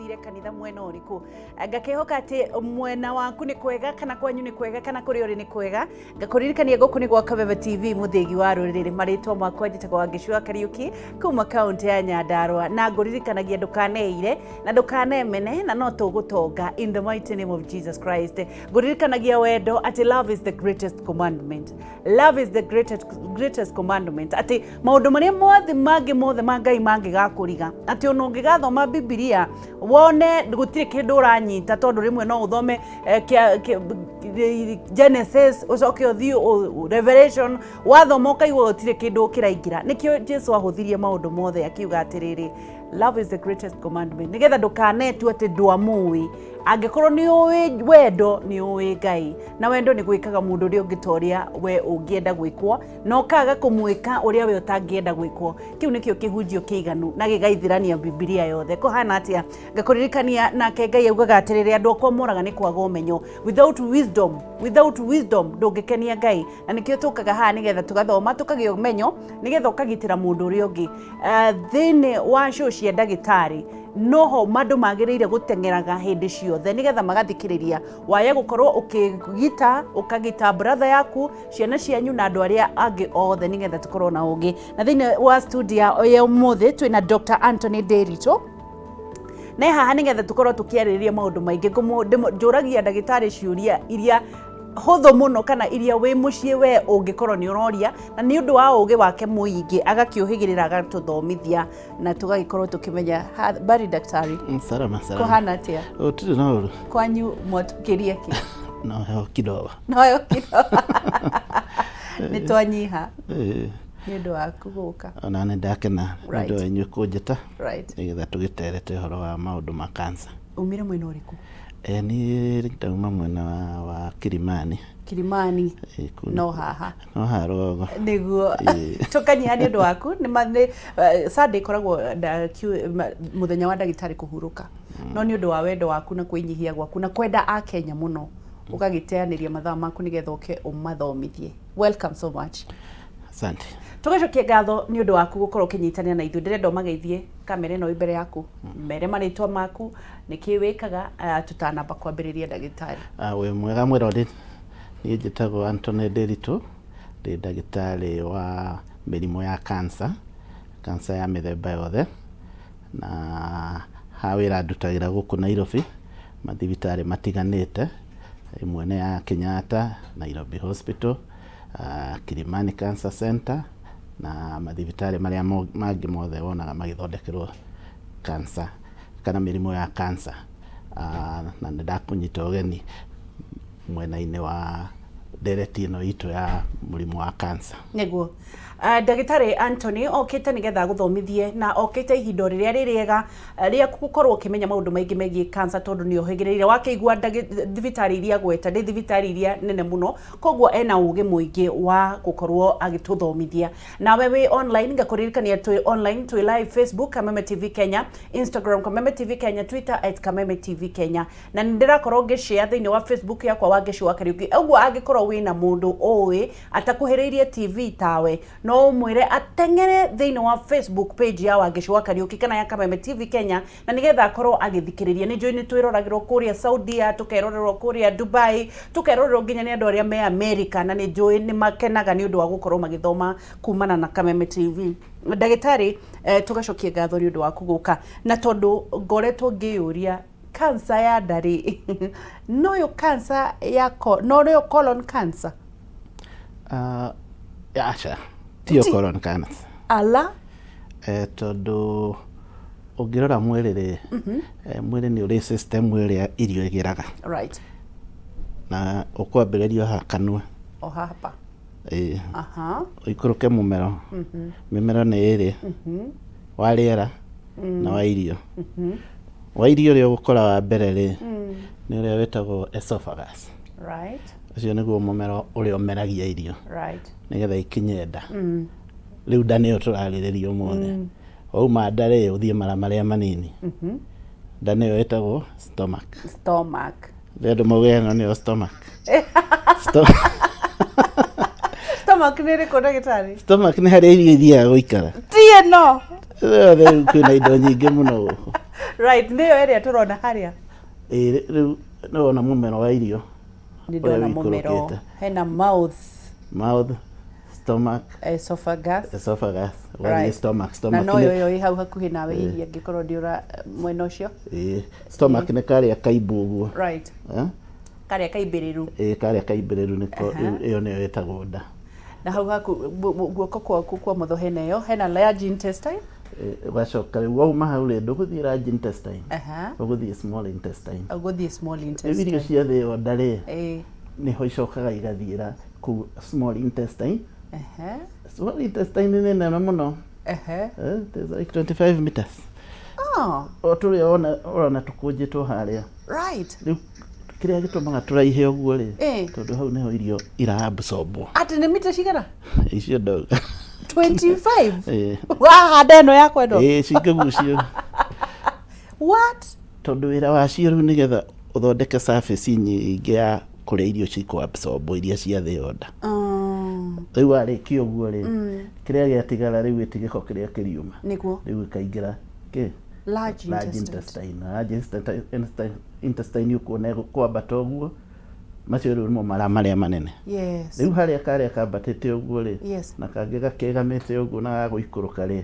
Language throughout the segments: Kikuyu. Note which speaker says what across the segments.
Speaker 1: Ũthire kanitha mwena ũrĩkũ? Ngakĩhoka atĩ mwena waku nĩ kwega, kana kwanyu nĩ kwega, kana kũrĩa ũrĩ nĩ kwega. Ngakũririkania gũkũ nĩ gwa Kabebe TV, mũthĩgi wa rũrĩrĩ. Marĩtwa makwa njĩtagwo Wangeci wa Kariũki kuma kaũntĩ ya Nyandarũa, na ngũririkanagia ndũkaneire na ndũkanemene, na no tũgũtonga in the mighty name of Jesus Christ. Ngũririkanagia wendo, atĩ love is the greatest commandment. Love is the greatest commandment, atĩ maũndũ marĩa mothe mangĩ mothe ma Ngai mangĩgakũriga, atĩ ona ũngĩgathoma Bibilia wone gũtirĩ kĩndũ ũranyita, tondũ rĩmwe no ũthome Genesis, ũcoke ũthiĩ Revelation, wathoma ũkaigua gũtirĩ kĩndũ kĩraingĩra. Nĩkĩo Jesu ahũthirie maũndũ mothe akiuga atĩrĩrĩ, "Love is the greatest commandment," nĩgetha ndũkanetue atĩ ndwamũĩ. Angĩkorwo nĩ ũĩ wendo, nĩ ũĩ Ngai, na wendo nĩ gwĩkaga mũndũ ũrĩa ũngĩ ta ũrĩa we ũngĩenda gwĩkwo, na ũkaga kũmwĩka ũrĩa we ũtangĩenda gwĩkwo. Kĩu nĩkĩo kĩhunjio kĩiganu na gĩgaithĩrania Bibilia yothe. Kũhana atĩa? Ngakũririkania nake Ngai augaga atĩrĩrĩ, "Andũ akwa moraga nĩ kwaga ũmenyo." Without wisdom, without wisdom, ndũngĩkenia Ngai. Na nĩkĩo tũkaga haha, nĩgetha tũgathoma, tũkagĩa ũmenyo, nĩgetha ũkagitĩra mũndũ ũrĩa ũngĩ. Thĩinĩ wa show cia ndagĩtarĩ noho mandũ magĩrĩire gũteng'eraga hĩndĩ ciothe, nĩgetha magathikĩrĩria, waya gũkorwo ũkĩgita, ũkagita brother yaku, ciana cianyu na andũ arĩa angĩ othe, nĩgetha tũkorwo na ũgĩ. Na thĩinĩ wa studio ya ũmũthĩ twĩna Dr. Anthony Nderitu na haha nĩgetha tũkorwo tũkĩarĩrĩria maũndũ maingĩ. Njũragia ndagĩtarĩ ciũria iria hũthũ mũno, kana iria wĩ mũciĩ we ũngĩkorwo nĩ ũroria, na nĩ ũndũ wa ũgĩ wake mũingĩ agakĩũhĩgĩrĩra, agatũthomithia na tũgagĩkorwo tũkĩmenya. Habari, daktari?
Speaker 2: Salama salama.
Speaker 1: Kũhana atĩa?
Speaker 2: Gũtirĩ na ũru.
Speaker 1: Kwanyu mwatũkĩria kĩ?
Speaker 2: No heho kidogo.
Speaker 1: Noyo kidogo nĩ twanyiha.
Speaker 2: Eh,
Speaker 1: nĩ ũndũ waku gũka.
Speaker 2: Ona nĩ ndakena nĩ
Speaker 1: Right.
Speaker 2: ũndũ wa inyuĩ kũnjĩta nĩgetha tũgĩterete ũhoro wa maũndũ ma cancer.
Speaker 1: Umire mwena ũrĩkũ?
Speaker 2: Eh, niĩ ndauma mwena wa Kilimani.
Speaker 1: Kilimani?
Speaker 2: Eh,
Speaker 1: no haha?
Speaker 2: No haha rũgongo.
Speaker 1: Nĩguo.
Speaker 2: Ĩĩ.
Speaker 1: Tũkanyiha nĩ ũndũ waku. Nĩ Sunday ĩkoragwo mũthenya wa ndagĩtarĩ kũhurũka, no nĩ ũndũ wa wendo waku na kwĩnyihia gwaku na kwenda akenya mũno, ũgagĩteanĩria mathaa maku nĩgetha ũke ũmathomithie. Welcome so much.
Speaker 2: Asante.
Speaker 1: Tũgacokia ngatho nĩ ũndũ waku gũkorwo ũkĩnyitanĩra na ithuĩ. Ndĩrenda ũmageithie kamera ĩno ĩ mbere yaku, mere marĩtwa maku, nĩkĩ wĩkaga, tũtanamba kwambĩrĩria, ndagĩtarĩ.
Speaker 2: Ah, wĩ mwega mwĩrori. Niĩ njĩtagwo Anthony Nderitu, ndĩ ndagĩtarĩ wa mĩrimũ ya cancer, cancer ya mĩthemba yothe, na ha wĩra ndutagĩra gũkũ Nairobi, mathibitarĩ matiganĩte, ĩmwe nĩ ya Kenyatta, Nairobi Hospital, Kilimani Cancer Center, na mathibitarĩ marĩa mangĩ mothe wonaga magĩthondekerwo cancer kana mĩrimũ ya cancer. Na nĩ ndakũnyita ũgeni mwena-inĩ wa ndereti ĩno itũ ya mũrimũ wa cancer.
Speaker 1: Nĩguo. Ndagĩtarĩ Anthony okĩte nĩgetha agũthomithie, na okĩte ihinda o rĩrĩa rĩrĩega rĩa gũkorwo ũkĩmenya maũndũ maingĩ megiĩ cancer, tondũ nĩ ohĩgĩrĩire wakĩigua thibitarĩ iria gweta nĩ thibitarĩ iria nene mũno, koguo ena ũgĩ mũingĩ wa gũkorwo agĩtũthomithia. Nawe wĩ online, ngakũririkania twĩ online, twĩ live Facebook Kameme TV Kenya, Instagram Kameme TV Kenya, Twitter @KamemeTVKenya, na nĩ ndĩrakorwo ngĩshare thĩinĩ wa Facebook yakwa, Wangeci wa Kariũki. Ũguo angĩkorwo wĩna mũndũ ũĩ atakuhĩrĩirie TV tawe, no ũmwĩre ateng'ere thĩinĩ wa Facebook page ya Wangeci wa Kariũki kana ya Kameme TV Kenya, na nĩgetha akorwo agĩthikĩrĩria. Nĩ njũĩ nĩ twĩroragĩrwo kũrĩa Saudia, tũkerorerwo kũrĩa Dubai, tũkerorerwo nginya nĩ andũ arĩa me America, na nĩ njũĩ nĩ makenaga nĩ ũndũ wa gũkorwo magĩthoma kumana na Kameme TV. Ndagĩtarĩ, tũgacokia ngatho nĩ ũndũ waku gũka, na tondũ ngoretwo ngĩyũria, cancer ya nda rĩ, noyo cancer ya noyo colon cancer?
Speaker 2: Aca, tiyo colon cancer.
Speaker 1: Ala.
Speaker 2: Eh, tondũ ũngĩrora mwĩrĩ rĩ, mwĩrĩ nĩ ũrĩ system ĩrĩa irio ĩgĩraga, na ũkwambĩrĩria haha kanua.
Speaker 1: O hapa?
Speaker 2: Ĩĩ. Ũikũrũke mũmero. Mĩmero nĩ ĩrĩ, wa rĩera na wa irio. Wa irio ũrĩa ũgũkora wa mbere rĩ, nĩ ũrĩa wĩtagwo esophagus. Ũcio nĩguo mũmero ũrĩa ũmeragia irio nĩgetha ikinye nda. Rĩu nda nĩyo tũrarĩrĩria ũmũthĩ. Wauma nda rĩ, ũthiĩ mara marĩa manini. Nda nĩyo ĩtagwo stomach.
Speaker 1: Stomach.
Speaker 2: Rĩ andũ mauge ĩno nĩyo stomach.
Speaker 1: Stomach nĩ ĩrĩkũ, ndagĩtarĩ?
Speaker 2: Stomach nĩ harĩa irio ithiaga gũikara.
Speaker 1: Ti ĩno?
Speaker 2: Rĩu kwĩna indo nyingĩ mũno gũkũ.
Speaker 1: Right, nĩyo ĩrĩa tũrona harĩa.
Speaker 2: Ĩĩ, rĩu nĩwona mũmero wa irio.
Speaker 1: Nĩ
Speaker 2: Ũrĩa
Speaker 1: ndona mũmero.
Speaker 2: wĩikũrũkĩte.
Speaker 1: Hena mouth,
Speaker 2: Mouth, stomach,
Speaker 1: esophagus.
Speaker 2: Esophagus, ũgathiĩ
Speaker 1: Right.
Speaker 2: stomach.
Speaker 1: Na
Speaker 2: Stomach
Speaker 1: no
Speaker 2: nĩ
Speaker 1: ĩyo ĩ hau hakuhĩ nawe hihi angĩkorwo ndĩ mwena ũcio.
Speaker 2: Ĩĩ, stomach nĩ karĩa kaimbu ũguo.
Speaker 1: Right.
Speaker 2: Eh?
Speaker 1: Karĩa kaimbĩrĩru.
Speaker 2: Ĩĩ, karĩa kaimbĩrĩru nĩko ĩyo nĩyo ĩtagwo nda.
Speaker 1: Na hau haku guoko kwaku kwa motho hena ĩyo, hena large intestine.
Speaker 2: Ĩĩ, ũgacoka rĩu wauma hau rĩ, ndũgũthiĩ large intestine, ũgũthiĩ small intestine.
Speaker 1: Ũgũthiĩ small
Speaker 2: Rĩu irio
Speaker 1: intestine.
Speaker 2: ciathĩo nda rĩ, nĩho icokaga igathiĩra kũu small intestine. Small intestine nĩ nene mũno. Eh, it is like 25 meters.
Speaker 1: Oh,
Speaker 2: O tũrĩa wona ũrona tũkũnjĩtwo harĩa. Rĩu kĩrĩa gĩtũmaga tũraihe ũguo rĩ, tondũ hau nĩho irio iraabsorbwo.
Speaker 1: Atĩ nĩ mita cigana?
Speaker 2: Icio ndauga.
Speaker 1: 25?
Speaker 2: Ĩĩ.
Speaker 1: Wahanda ĩno yakwa ĩno?
Speaker 2: Ĩĩ, cingĩgucio.
Speaker 1: What?
Speaker 2: Tondũ wĩra wacio rĩu nĩgetha ũthondeke surface nyingĩ ya kũrĩa irio cikũabsorbwo iria ciathĩo nda. Rĩu warĩkia ũguo rĩ, kĩrĩa gĩatigara rĩu ĩti gĩko kĩrĩa kĩriuma.
Speaker 1: Nĩguo.
Speaker 2: Rĩu gĩkaingĩra kĩ?
Speaker 1: Large
Speaker 2: Large
Speaker 1: intestine.
Speaker 2: intestine. Large intestine ũkuona kwambata ũguo, macio rĩu nĩmo mara marĩa manene. Rĩu harĩa karĩa kambatĩte ũguo rĩ, na kangĩ gakegamĩte ũguo na gagũikũrũka rĩ,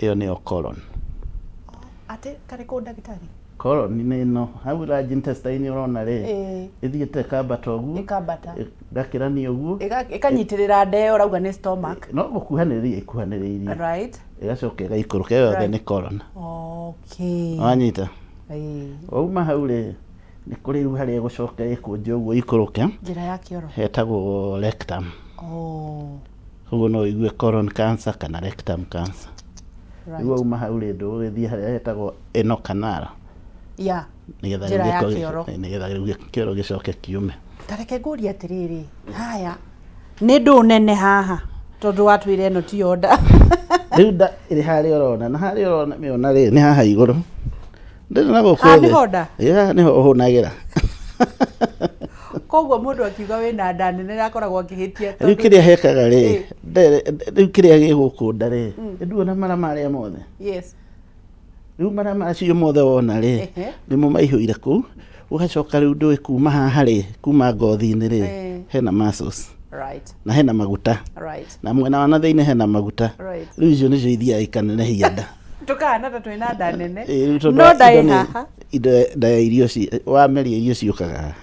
Speaker 2: ĩyo nĩyo colon.
Speaker 1: Atĩ karĩ kũ, ndagĩtarĩ?
Speaker 2: Colon nĩ ĩno hau large intestine ũrona rĩ, ĩthiĩte ĩkambata ũguo,
Speaker 1: Ĩkambata.
Speaker 2: Ĩgakĩrania ũguo.
Speaker 1: Ĩkanyitĩrĩra nda ĩyo ũrauga nĩ stomach.
Speaker 2: No gũkuhanĩrĩria ikuhanĩrĩirie. Ĩgacoka ĩgaikũrũka, ĩyo yothe nĩ colon. Wanyita?
Speaker 1: Ĩĩ.
Speaker 2: Wauma hau rĩ, nĩ kũrĩ rĩu harĩa ĩgũcoka ĩkũnje ũguo ikũrũke,
Speaker 1: Njĩra ya kĩoro.
Speaker 2: hetagwo rectum.
Speaker 1: Oh.
Speaker 2: Koguo no ũigue colon cancer kana rectum cancer. Rĩu wauma hau rĩ, ndũgũgĩthiĩ harĩa hetagwo anal canal, nĩgetha
Speaker 1: Njĩra
Speaker 2: rĩu
Speaker 1: ya
Speaker 2: gĩko-
Speaker 1: kĩoro.
Speaker 2: nĩgetha rĩu kĩoro gĩcoke kiume.
Speaker 1: Ta reke ngũrie atĩrĩrĩ, haya nĩ ndũ nene haha tondũ watwĩra ĩno tiyo nda.
Speaker 2: Rĩu nda ĩrĩ harĩa ũrona, na harĩa ũrona mĩona rĩ, nĩ haha igũrũ, ndĩrĩ na gũkũ
Speaker 1: Haha
Speaker 2: thĩ.
Speaker 1: nĩho nda?
Speaker 2: Ĩĩ, haha nĩho ũhũnagĩra.
Speaker 1: Koguo mũndũ akiuga wĩna nda nene akoragwo akĩhĩtia.
Speaker 2: Rĩu
Speaker 1: Tondũ
Speaker 2: kĩrĩa hekaga rĩ, rĩu kĩrĩa gĩ gũkũ nda rĩ, nduona mara marĩa mothe?
Speaker 1: Yes.
Speaker 2: Rĩu mara macio mothe wona rĩ, nĩmo maihũire kũu. Ũgacoka rĩu ndũĩ kuma haha rĩ, kuma ngothi-inĩ rĩ, hena muscles na hena maguta, na mwena wa na thĩinĩ hena maguta. Rĩu icio nĩcio ithiaga ikanenehia nda.
Speaker 1: Tũkahana ta twĩna nda nene.
Speaker 2: Ĩĩ, rĩu tondũ
Speaker 1: No nda
Speaker 2: indo
Speaker 1: ĩ haha.
Speaker 2: Indo nda ya irio wameria irio ciũkaga haha,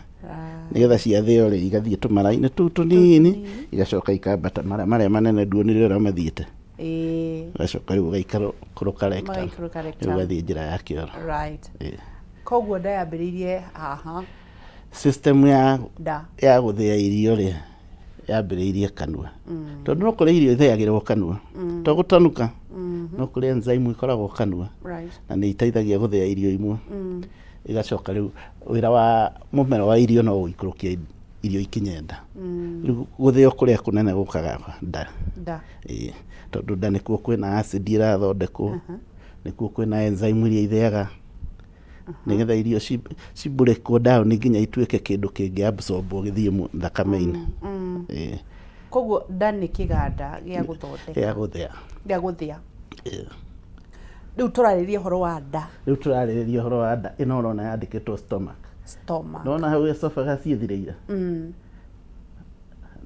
Speaker 2: nĩgetha ciathĩo rĩ, igathiĩ tũmara-inĩ tũu tũnini, igacoka ikambata mara marĩa manene nduonire ũrĩa mathiĩte. Ũgacoka rĩu ũgaikũrũka rectum.
Speaker 1: Magaikũrũka
Speaker 2: Rĩu
Speaker 1: rectum.
Speaker 2: ũgathiĩ njĩra ya kĩoro. Ĩĩ.
Speaker 1: Koguo nda yambĩrĩirie haha.
Speaker 2: System ya
Speaker 1: Nda.
Speaker 2: Ya gũthĩa irio rĩ, yambĩrĩirie kanua, tondũ no kũrĩ irio ithĩagĩrwo kanua, to gũtanuka, no kũrĩ enzyme ikoragwo kanua, na nĩ iteithagia gũthĩa irio imwe. Igacoka rĩu wĩra wa mũmero wa irio no gũikũrũkia irio ikinye nda. Rĩu gũthĩo kũrĩa kũnene gũkaga nda.
Speaker 1: Nda.
Speaker 2: Ĩĩ, tondũ nda nĩkuo kwĩna acid ĩrathondekwo, nĩkuo kwĩna enzyme iria ithĩaga nĩgetha irio cibreakwo down nginya ituĩke kĩndũ kĩngĩ absorbwo gĩthiĩ thakame-inĩ. Ĩĩ.
Speaker 1: Koguo nda nĩ kĩganda gĩa gũthondeka.
Speaker 2: Gĩa gũthĩa.
Speaker 1: Gĩa gũthĩa.
Speaker 2: Ĩĩ.
Speaker 1: Rĩu tũrarĩrĩria ũhoro wa nda.
Speaker 2: Rĩu tũrarĩrĩria ũhoro wa nda ĩno ũrona yandĩkĩtwo stomach.
Speaker 1: Stomach.
Speaker 2: Nona hau esophagus ĩthirĩire,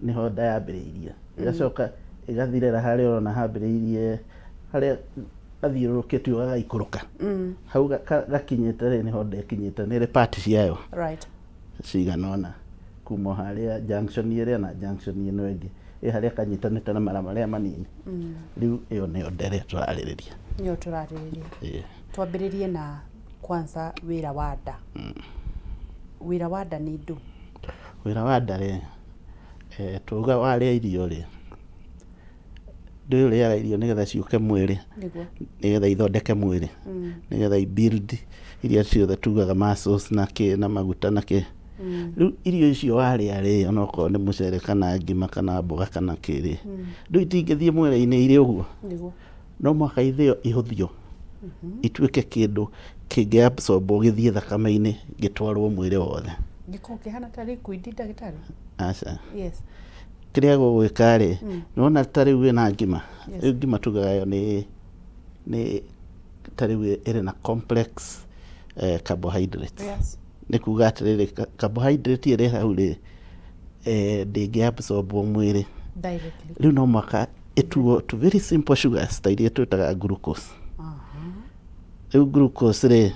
Speaker 2: nĩho nda yambĩrĩirie, ĩgacoka ĩgathirĩra harĩa ũrona hambĩrĩirie, harĩa gathiũrũrũkĩtio gagaikũrũka hau gakinyĩte rĩ, nĩho nda ĩkinyĩte. Nĩ ĩrĩ part ciayo cigana ũna, kuma o harĩa junction ĩrĩa na junction ĩno ĩngĩ ĩ harĩa kanyitanĩte na mara marĩa manini. Rĩu ĩyo nĩyo nda ĩrĩa tũrarĩrĩria.
Speaker 1: Nĩyo tũrarĩrĩria.
Speaker 2: Ĩĩ.
Speaker 1: Twambĩrĩrie na kwanza wĩra wa nda. Wĩra wa nda nĩ ndũ?
Speaker 2: Wĩra wa nda rĩ, tuga warĩa irio rĩ, ndũĩ ũrĩaga irio nĩgetha ciũke mwĩrĩ, nĩgetha ithondeke mwĩrĩ, nĩgetha i build iria ciothe tugaga muscles na kĩ na maguta na kĩ. Rĩu irio icio warĩa rĩ, onokorwo nĩ mũcere kana ngima kana mboga kana kĩ rĩ, rĩu itingĩthiĩ mwĩrĩ-inĩ irĩ ũguo. No mũhaka ithĩo, ihũthio, ituĩke kĩndũ kĩngĩ absorbwo gĩthiĩ thakame-inĩ, gĩtwarwo mwĩrĩ wothe.
Speaker 1: Gĩkoragwo kĩhana ta liquid, ndagĩtarĩ?
Speaker 2: Aca.
Speaker 1: Yes.
Speaker 2: Kĩrĩa gũgwĩka rĩ, nĩwona ta rĩu wĩna ngima, rĩu ngima tugaga yo nĩ ta rĩu ĩrĩ na complex. Carbohydrates.
Speaker 1: Yes.
Speaker 2: Nĩ kuga atĩrĩrĩ, carbohydrate ĩrĩ hau rĩ, ndĩngĩ absorbwo mwĩrĩ.
Speaker 1: Directly.
Speaker 2: Rĩu no mũhaka ĩtuo to very simple sugars ta iria twĩtaga glucose. Rĩu glucose rĩ,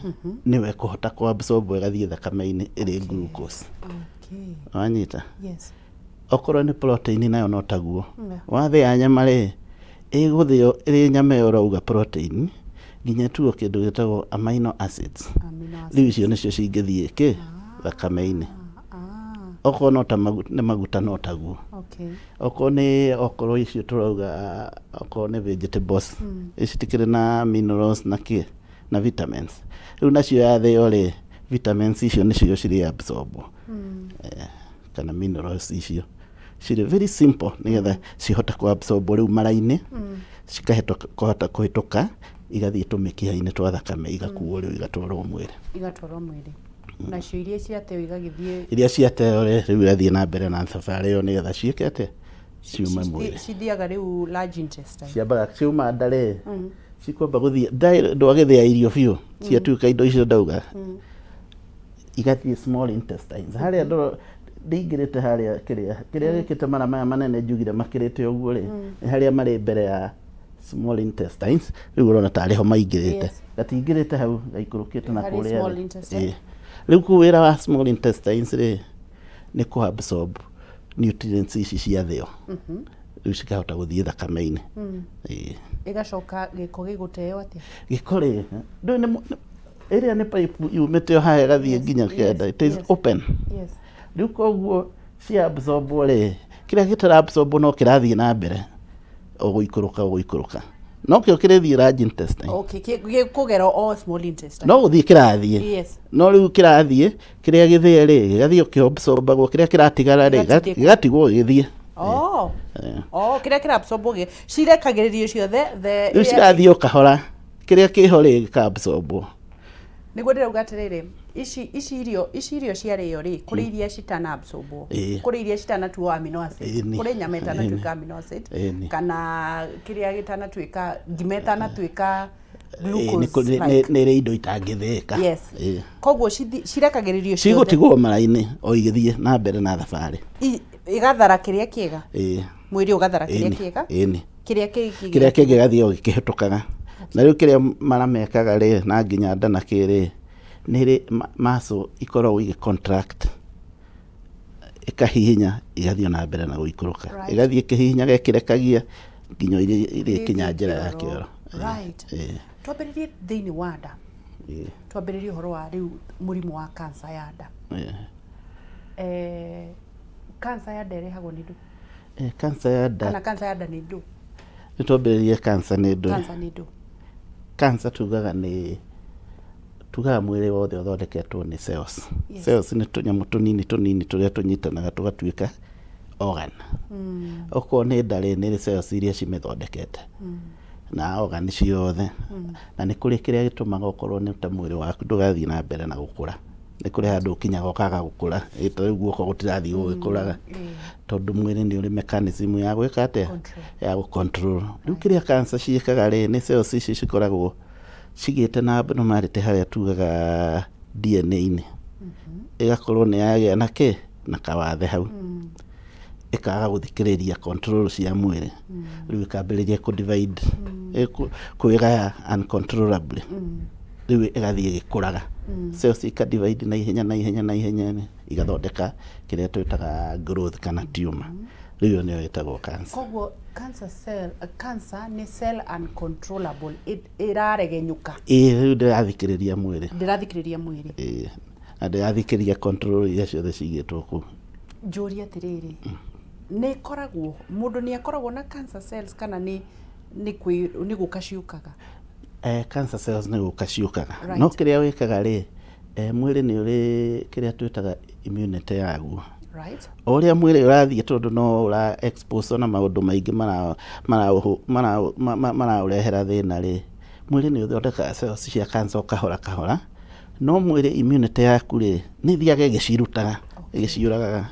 Speaker 2: nĩwe ĩkũhota kũ absorb ĩgathiĩ thakame-inĩ ĩrĩ glucose. Wanyita?
Speaker 1: Yes.
Speaker 2: Okorwo nĩ protein nayo no taguo.
Speaker 1: Yeah.
Speaker 2: Wathĩa nyama rĩ, ĩgũthĩo ĩrĩ nyama ĩyo ũrauga protein nginya ĩtuo kĩndũ gĩtagwo amino acids.
Speaker 1: Amino acids.
Speaker 2: Rĩu icio nĩcio cingĩthiĩ kĩ thakame-inĩ. Okorwo no ta nĩ maguta no taguo. Okorwo nĩ, okorwo icio tũrauga, okorwo nĩ vegetables, ici citikĩrĩ na minerals na kĩ na vitamins, rĩu nacio yathĩo rĩ, vitamins icio nĩcio cirĩ absorbwo, kana minerals icio cirĩ very simple nĩgetha cihote kũ absorb rĩu mara-inĩ, cikahĩtũka, kũhota kũhĩtũka igathiĩ tũmĩkiha-inĩ twa thakame, igakuo rĩu igatwarwo mwĩrĩ.
Speaker 1: Igatwarwo mwĩrĩ, nacio iria ciateo igagĩthiĩ.
Speaker 2: Iria ciateo rĩ, rĩu igathiĩ na mbere na thabarĩ ĩyo nĩgetha ciĩke atĩa, ciume mwĩrĩ.
Speaker 1: Cithiaga rĩu large intestine.
Speaker 2: Ciambaga ciuma nda rĩ, cikwamba gũthiĩ ndwagĩthĩa irio biũ, ciatuĩka indo icio ndauga, igathiĩ small intestines harĩa ndĩingĩrĩte harĩa kĩrĩa gĩkĩte mara maya manene njugire makĩrĩte ũguo rĩ, nĩ harĩa marĩ mbere ya small intestines. Rĩu ũrona tarĩ ho maingĩrĩte. Gatingĩrĩte hau, gaikũrũkĩte na
Speaker 1: Harĩ
Speaker 2: kũrĩa
Speaker 1: small
Speaker 2: thĩ.
Speaker 1: intestine.
Speaker 2: Ĩĩ. Rĩu kũu wĩra wa small intestines rĩ, nĩ kũ absorb nutrients ici ciathĩo, rĩu cikahota gũthiĩ thakame-inĩ. Ĩĩ.
Speaker 1: Ĩgacoka gĩko gĩgũteo atĩa?
Speaker 2: Gĩko rĩ, ndũĩ nĩ ĩrĩa nĩ pipe yumĩte o haha ĩgathiĩ nginya kĩanda. It is open. Rĩu koguo cia absorbwo rĩ, kĩrĩa gĩtara absorbwo no kĩrathiĩ na mbere o gũikũrũka, o gũikũrũka, no kĩo kĩrĩthiĩ large intestine.
Speaker 1: Okay, gĩkũgera o small intestine.
Speaker 2: No gũthiĩ kĩrathiĩ. No rĩu kĩrathiĩ kĩrĩa gĩthĩe rĩ, gĩgathiĩ ũkĩabsorbagwo, kĩrĩa kĩratigara rĩ,
Speaker 1: Gĩgatindĩkwo.
Speaker 2: gĩgatigwo gĩgĩthiĩ.
Speaker 1: Oh, kĩrĩa kĩraabsorbwo cirekagĩrĩrio ciothe the
Speaker 2: Rĩu cirathiĩ o kahora, kĩrĩa kĩho rĩ, gĩkaabsorbwo.
Speaker 1: Nĩguo ndĩrauga atĩrĩrĩ, ici irio ciarĩo rĩ, kũrĩ iria citana absorbwo, kũrĩ iria citanatuo amino acid, kũrĩ nyama ĩtanatuĩka amino acid, kana kĩrĩa gĩtanatuĩka ngima ĩtanatuĩka glucose like.
Speaker 2: Nĩ rĩ indo itangĩthĩĩka.
Speaker 1: Koguo cirekagĩrĩrio ciothe.
Speaker 2: Cigũtigwo mara-inĩ o igĩthiĩ na mbere na thabarĩ.
Speaker 1: Igathara kĩrĩa kĩega.
Speaker 2: Ĩĩ.
Speaker 1: Mwĩrĩ ũgathara kĩrĩa kĩega.
Speaker 2: Ĩni.
Speaker 1: Kĩrĩa kĩngĩ.
Speaker 2: Kĩrĩa kĩngĩ gĩgathiĩ o gĩkĩhĩtũkaga. Na rĩu kĩrĩa mara mekaga rĩ, na nginya nda na kĩ rĩ, nĩ rĩ muscle ikoragwo igĩ contract, ĩkahihinya, igathiĩ na mbere na gũikũrũka. Ĩgathiĩ ĩkĩhihinyaga, ĩkĩrekagia nginya irĩkinya njĩra ya kĩoro.
Speaker 1: Twambĩrĩrie thĩinĩ wa nda. Twambĩrĩrie ũhoro wa rĩu mũrimũ wa cancer ya nda. Cancer ya nda ĩrehagwo nĩ ndũ?
Speaker 2: Cancer ya nda.
Speaker 1: Kana cancer ya nda nĩ ndũ?
Speaker 2: Nĩ twambĩrĩrie cancer nĩ ndũ.
Speaker 1: Cancer nĩ ndũ?
Speaker 2: Cancer tugaga nĩ, tugaga mwĩrĩ wothe ũthondeketwo nĩ cells. Cells nĩ tũnyamũ tũnini tũnini tũrĩa tũnyitanaga tũgatuĩka organ. Okorwo nĩ nda rĩ, nĩ cells iria cimĩthondekete na organ ciothe. Na nĩ kũrĩ kĩrĩa gĩtũmaga okorwo nĩ ta mwĩrĩ waku ndũgathiĩ na mbere na gũkũra, nĩ kũrĩ handũ ũkinyaga ũkaga gũkũra. Ĩ ta rĩu guoko gũtirathiĩ gũgĩkũraga, tondũ mwĩrĩ nĩ ũrĩ mechanism ya gwĩka atĩa?
Speaker 1: Control.
Speaker 2: Ya gũ control. Rĩu kĩrĩa cancer ciĩkaga rĩ, nĩ cells ici cikoragwo cigĩte na abnormality harĩa tugaga DNA-inĩ, ĩgakorwo nĩ yagĩa na kĩ na kawathe hau, ĩkaga gũthikĩrĩria control cia mwĩrĩ. Rĩu ĩkambĩrĩria kũ divide, kwĩgaya uncontrollably. Rĩu ĩgathiĩ ĩgĩkũraga, cells ika divide na ihenya na ihenya na ihenya, igathondeka kĩrĩa twĩtaga growth kana tumor. Rĩu ĩyo nĩyo ĩtagwo cancer.
Speaker 1: Koguo cancer cell, cancer nĩ cell uncontrollable, ĩraregenyũka.
Speaker 2: Ĩĩ, rĩu ndĩrathikĩrĩria mwĩrĩ.
Speaker 1: Ndĩrathikĩrĩria mwĩrĩ.
Speaker 2: Ĩĩ, na ndĩrathikĩrĩria control iria ciothe cigĩtwo kũu.
Speaker 1: Njũrie atĩrĩrĩ, nĩ ĩkoragwo, mũndũ nĩ akoragwo na cancer cells kana nĩ gũka ciũkaga?
Speaker 2: Cancer cells nĩ gũka ciũkaga. No kĩrĩa wĩkaga rĩ, mwĩrĩ nĩ ũrĩ kĩrĩa twĩtaga immunity yaguo. O ũrĩa mwĩrĩ ũrathiĩ, tondũ no ũra expose na maũndũ maingĩ maraũrehera thĩna rĩ, mwĩrĩ nĩ ũthondekaga cells cia cancer o kahora kahora, no mwĩrĩ immunity yaku rĩ, nĩ ĩthiaga ĩgĩcirutaga, ĩgĩciũragaga.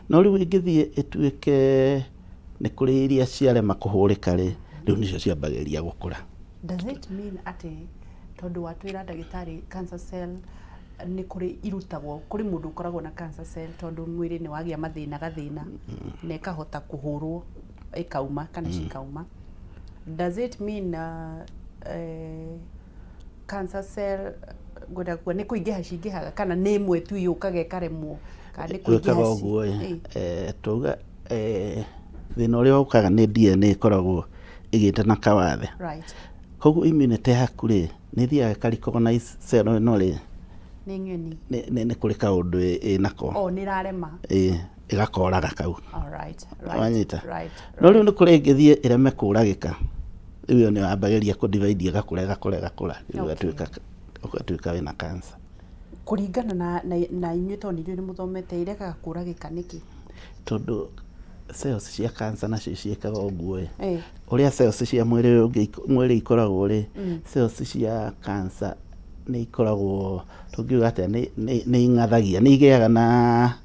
Speaker 2: No rĩu ĩngĩthiĩ ĩtuĩke nĩ kũrĩ iria ciarema kũhũrĩka rĩ, rĩu nĩcio ciambagĩrĩria gũkũra.
Speaker 1: Does it mean atĩ Tondũ watwĩra ndagĩtarĩ cancer cell nĩ kũrĩ irutagwo, kũrĩ mũndũ ũkoragwo na cancer cell tondũ mwĩrĩ nĩ wagĩa mathĩna gathĩna na ĩkahota kũhũrwo ĩkauma kana cikauma. Does it mean cancer cell ngwenda kuga nĩ kũingĩha cingĩhaga kana nĩ ĩmwe tu yũkaga ĩkaremwo kana nĩ kũingĩha
Speaker 2: Gwĩkaga ũguo ĩ, twauga thĩna ũrĩa ũkaga nĩ DNA ĩkoragwo ĩgĩte na kawathe. Koguo immunity yaku rĩ, nĩ ĩthiaga ĩka recognize cell ĩno rĩ,
Speaker 1: Nĩ ng'eni.
Speaker 2: Nĩ kũrĩ kaũndũ ĩnako.
Speaker 1: Oh, nĩ ĩrarema.
Speaker 2: Ĩĩ, ĩgakoraga kau.
Speaker 1: All right, right,
Speaker 2: Wanyita?
Speaker 1: Right.
Speaker 2: No rĩu nĩ kũrĩ ĩngĩthiĩ ĩreme kũragĩka. Rĩu ĩyo nĩyo yambagĩrĩria kũ divide ĩgakũra ĩgakũra ĩgakũra. Rĩu ũgatuĩka wĩna cancer.
Speaker 1: Kũringana na inyuĩ tondũ nĩ inyuĩ nĩ mũthomete, ĩregaga kũragĩka nĩkĩ?
Speaker 2: Tondũ cells cia cancer nacio ciĩkaga ũguo ĩ. Ũrĩa cells cia mwĩrĩ ũyũ ũngĩ mwĩrĩ ikoragwo rĩ, cells cia cancer nĩ ikoragwo, tũngiuga atĩa, nĩ ing'athagia, nĩ igĩaga na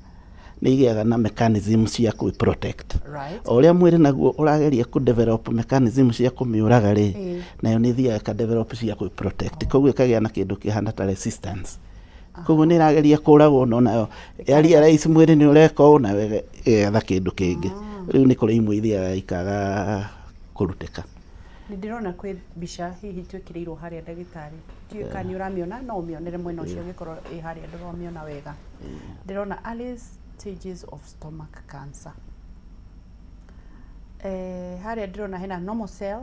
Speaker 2: nĩ igĩaga na mechanism cia kwĩ protect. O ũrĩa mwĩrĩ naguo ũrageria kũ develop mechanism cia kũmĩũraga rĩ, nayo nĩ ĩthiaga ĩka develop cia kwĩ protect. Koguo ĩkagĩa na kĩndũ kĩhana ta resistance. Koguo nĩ ĩrageria kũragwo no nayo ya realize mwĩrĩ nĩ ũreka ũũ nayo ĩgetha kĩndũ kĩngĩ. Rĩu nĩ kũrĩ imwe ithiaga ikaga kũrutĩka.
Speaker 1: Nĩ ndĩrona kwĩ mbica hihi twĩkĩrĩirwo harĩa ndagĩtarĩ. Ndiũĩ kana nĩ ũramĩona, no ũmĩonere mwena ũcio ũngĩkorwo ĩ harĩa ndũramĩona wega. Ndĩrona early stages of stomach cancer. Harĩa ndĩrona hena normal cell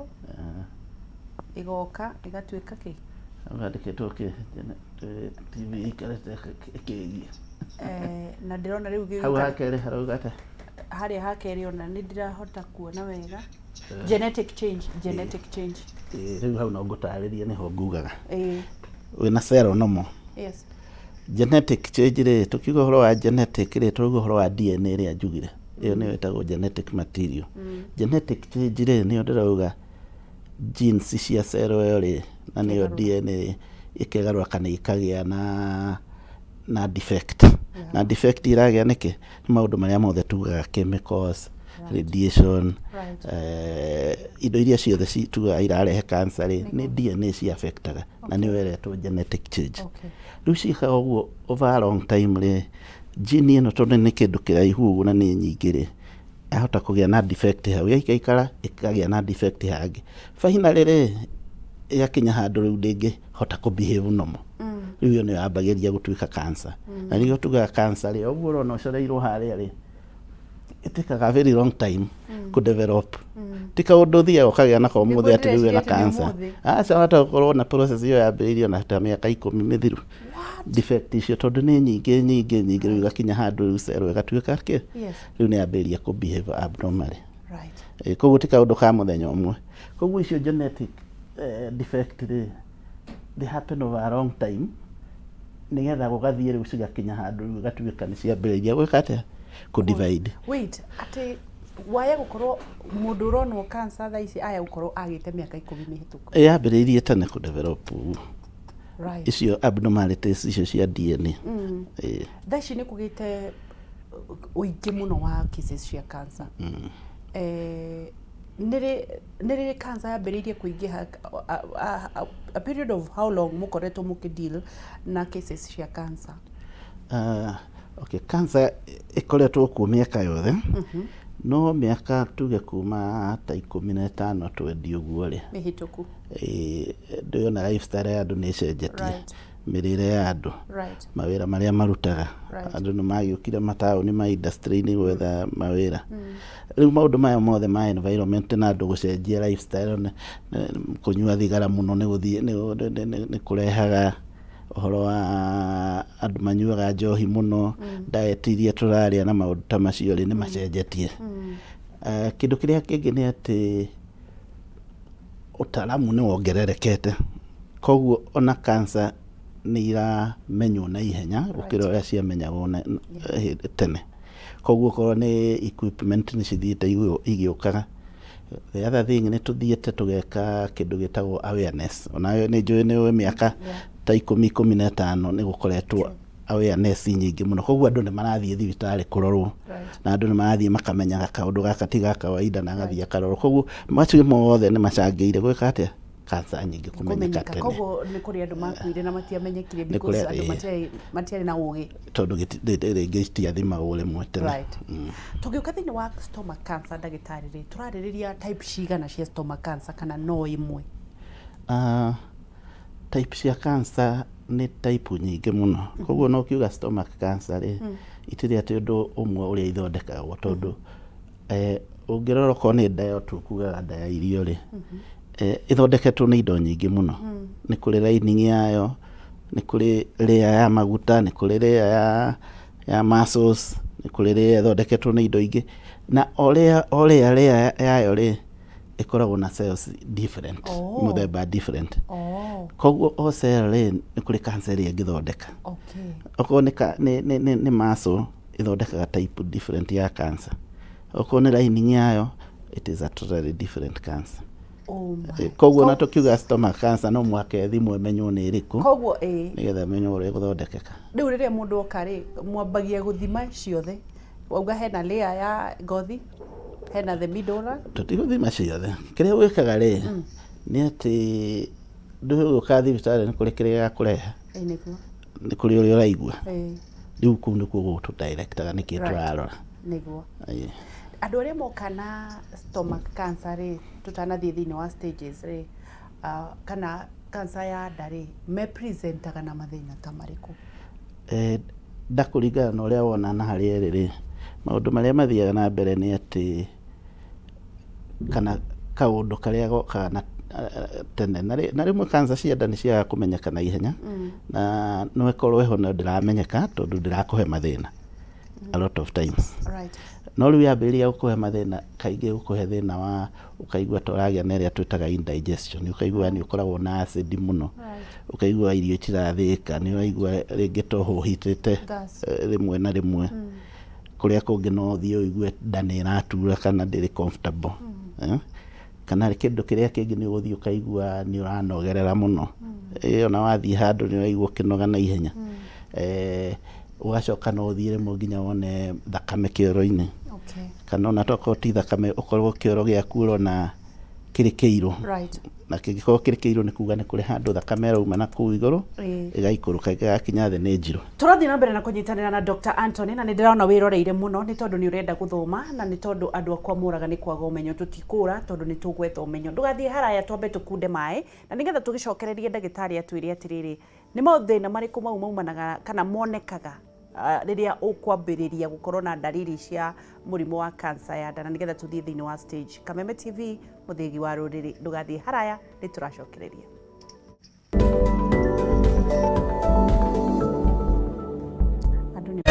Speaker 1: ĩgoka ĩgatuĩka kĩ?
Speaker 2: Handĩkĩtwo kĩ? TV ĩikarĩte ĩkĩgia.
Speaker 1: Na ndĩrona rĩu
Speaker 2: Hau ha kerĩ harauga atĩa?
Speaker 1: Harĩa ha kerĩ ona nĩ ndirahota kuona wega. Genetic change, genetic change.
Speaker 2: Rĩu hau no ngũtarĩrie nĩho ngugaga. Wĩna cell normal. Genetic change rĩ, tũkiuga ũhoro wa genetic rĩ, tũrauga ũhoro wa DNA ĩrĩa njugire. Ĩyo nĩyo ĩtagwo genetic material. Genetic change rĩ, nĩyo ndĩrauga genes cia cell ĩyo rĩ, na nĩyo DNA ĩkegarũra kana ĩkagĩa na defect. Na defect ĩragĩa nĩkĩ? Nĩ maũndũ marĩa mothe tugaga chemicals, radiation, indo iria ciothe tugaga irarehe cancer rĩ, nĩ DNA ci affectaga na nĩyo ĩretwo genetic change. Rĩu ciĩkaga ũguo over a long time rĩ, gene ĩno tondũ nĩ kĩndũ kĩraihu ũguo na nĩ nyingĩ rĩ, yahota kũgĩa na defect hau, yaikaikara ĩkagĩa na defect hangĩ. Finally rĩ, ĩgakinya handũ rĩu ndĩngĩhota kũ behave normal. Rĩu ĩyo nĩyo yambagĩrĩria gũtuĩka cancer. Na nĩkĩo tugaga cancer rĩ, o ũguo ũrona ũcoreirwo harĩa rĩ, ĩtĩkaga very long time kũ develop. Ti kaũndũ ũthiaga ũkagĩa nako ũmũthĩ atĩ rĩu wĩna cancer. Aca, wahota gũkorwo na process ĩyo yambĩrĩirie ona ta mĩaka 10 mĩthiru. Defect icio tondũ nĩ nyingĩ nyingĩ nyingĩ, rĩu igakinya handũ rĩu cell ĩgatuĩka kĩ? Rĩu nĩ yambĩrĩria kũ behave abnormally. Koguo ti kaũndũ ka mũthenya ũmwe. Koguo icio genetic defect rĩ, they happen over a long time, nĩgetha gũgathiĩ rĩu cigakinya handũ rĩu igatuĩka nĩ ciambĩrĩria gwĩka atĩa? Kũ divide.
Speaker 1: Wait, atĩ waya gũkorwo mũndũ ũronwo cancer thaa ici aya gũkorwo agĩte mĩaka 10 mĩhĩtũku?
Speaker 2: Yambĩrĩirie tene kũ develop icio abnormalities icio cia DNA.
Speaker 1: Thaa ici nĩ kũgĩte ũingĩ mũno wa cases cia cancer. Nĩ rĩ cancer yambĩrĩirie kũingĩha? A period of how long mũkoretwo mũkĩ deal na cases cia cancer?
Speaker 2: Okay, cancer ĩkoretwo kuo mĩaka yothe, no mĩaka tuge kuma ta 15 twendi ũguo rĩ,
Speaker 1: mĩhĩtũku,
Speaker 2: ndĩrona lifestyle ya andũ nĩ ĩcenjetie, mĩrĩre ya andũ, mawĩra marĩa marutaga, andũ nĩ magĩũkire mataũni ma industry-inĩ gwetha mawĩra. Rĩu maũndũ maya mothe ma environment na andũ gũcenjia lifestyle, kũnyua thigara mũno nĩ gũthiĩ nĩ kũrehaga ũhoro wa andũ manyuaga njohi mũno, diet iria tũrarĩa na maũndũ ta macio rĩ, nĩ macenjetie. Kĩndũ kĩrĩa kĩngĩ nĩ atĩ ũtaramu nĩ wongererekete, koguo ona cancer nĩ iramenywo na ihenya gũkĩra ũrĩa ciamenyagwo tene. Koguo okorwo nĩ equipment nĩ cithiĩte igĩũkaga. The other thing nĩ tũthiĩte tũgeka kĩndũ gĩtagwo awareness. Onawe nĩ njũĩ nĩ ũĩ mĩaka ta 10, 15 nĩ gũkoretwo awareness nyingĩ mũno. Koguo andũ nĩ marathiĩ thibitarĩ kũrorwo, na andũ nĩ marathiĩ makamenyaga kaũndũ gaka ti ga kawaida na agathiĩ akarorwo. Koguo macio mothe nĩ macangĩire gwĩka atĩa? cancer nyingĩ kũmenyeka
Speaker 1: Kũmenyeka.
Speaker 2: tene.
Speaker 1: Koguo nĩ kũrĩ andũ makuire na matiamenyekire
Speaker 2: Nĩ
Speaker 1: because
Speaker 2: kũrĩ-
Speaker 1: andũ
Speaker 2: ĩĩ.
Speaker 1: matiarĩ na ũgĩ.
Speaker 2: Tondũ rĩngĩ citiathimagwo rĩmwe tene.
Speaker 1: Right. Tũgĩũka thĩinĩ wa stomach cancer, ndagĩtarĩ rĩ, tũrarĩrĩria type cigana cia stomach cancer kana no ĩmwe?
Speaker 2: Type cia cancer nĩ type nyingĩ mũno, koguo no kiuga stomach cancer rĩ, itirĩ atĩ ũndũ ũmwe ũrĩa ithondekagwo, tondũ ũngĩrora okorwo nĩ nda ĩyo tũkugaga nda ya irio rĩ, ĩthondeketwo nĩ indo nyingĩ mũno. Nĩ kũrĩ lining yayo, nĩ kũrĩ layer ya maguta, nĩ kũrĩ layer ya muscles, nĩ kũrĩ layer ĩthondeketwo nĩ indo ingĩ, na o layer o layer layer yayo rĩ, ĩkoragwo na cells different, mũthemba different. Koguo o cell rĩ, nĩ kũrĩ cancer ĩrĩa ĩngĩthondeka. Okorwo nĩ ka- nĩ nĩ nĩ nĩ muscle, ĩthondekaga type different ya cancer. Okorwo nĩ lining yayo, it is a totally different cancer.
Speaker 1: Oh my.
Speaker 2: Koguo na tũkiuga stomach cancer, no mũhaka ĩthimwo ĩmenywo nĩ ĩrĩkũ,
Speaker 1: Koguo ĩĩ.
Speaker 2: nĩgetha ĩmenywo ũrĩa ĩgũthondekeka.
Speaker 1: Rĩu rĩrĩa mũndũ oka rĩ, mwambagia gũthima ciothe? Wauga hena layer ya ngothi, hena the middle one.
Speaker 2: Tũtigũthima ciothe. Kĩrĩa gwĩkaga rĩ, nĩ atĩ ndũgũka thibitarĩ, nĩ kũrĩ kĩrĩa gĩgakũrehe.
Speaker 1: Ĩĩ, nĩguo.
Speaker 2: Nĩ kũrĩ ũrĩa ũraigua. Rĩu kũu nĩkuo gũgũtũ-directaga nĩkĩ tũrarora. Ĩĩ.
Speaker 1: Andũ arĩa moka na stomach cancer rĩ, tũtanathiĩ thĩinĩ wa stages rĩ, kana cancer ya nda rĩ, me presentaga na mathĩna ta marĩkũ?
Speaker 2: Nda kũringana na ũrĩa wona na harĩa ĩrĩ rĩ, maũndũ marĩa mathiaga na mbere nĩ atĩ kana kaũndũ karĩa gokaga na tene na rĩmwe cancer cia nda nĩ ciagaga kũmenyeka na ihenya, na no ĩkorwo ĩho no ndĩramenyeka tondũ ndĩrakũhe mathĩna a lot of times. No rĩu yambĩrĩria gũkũhe mathĩna, kaingĩ gũkũhe thĩna wa ũkaigua ta ũragĩa na ĩrĩa twĩtaga indigestion, ũkaigua nĩ ũkoragwo na acid mũno, ũkaigua irio itirathĩĩka, nĩ ũraigua rĩngĩ ta ũhũhitĩte.
Speaker 1: Gas.
Speaker 2: Rĩmwe na rĩmwe kũrĩa kũngĩ no ũthiĩ ũigue nda nĩ ĩratura kana ndĩrĩ comfortable. Kana kĩndũ kĩrĩa kĩngĩ nĩ ũgũthiĩ ũkaigua nĩ ũranogerera mũno. Ona wathiĩ handũ nĩ ũraigua ũkĩnoga na ihenya. Ũgacoka no ũthiĩ rĩmwe nginya wone thakame kĩoro-inĩ, kana ona tokorwo ti thakame, ũkorwo kĩoro gĩaku ũrona kĩrĩ kĩirũ. Na kĩngĩkorwo kĩrĩ kĩirũ, nĩ kuga nĩ kũrĩ handũ thakame ĩrauma na kũu igũrũ, ĩgaikũrũka ĩgakinya thĩ, nĩ njirũ.
Speaker 1: Tũrathiĩ na mbere na kũnyitanĩra na Dr. Anthony, na nĩ ndĩrona wĩroreire mũno nĩ tondũ nĩ ũrenda gũthoma, na nĩ tondũ andũ akwa moraga nĩ kwaga ũmenyo. Tũtikũra tondũ nĩ tũgwetha ũmenyo. Ndũgathiĩ haraya, twambe tũkunde maĩ na nĩgetha tũgĩcokererie ndagĩtarĩ atwĩre atĩrĩrĩ, nĩ mathĩna marĩkũ mau maumanaga kana monekaga rĩrĩa ũkwambĩrĩria gũkorwo na ndariri cia mũrimũ wa cancer ya nda, na nĩgetha tũthiĩ thĩinĩ wa stage. Kameme TV, mũthĩgi wa rũrĩrĩ. Ndũgathiĩ haraya, nĩ tũracokereria. Andũ nĩ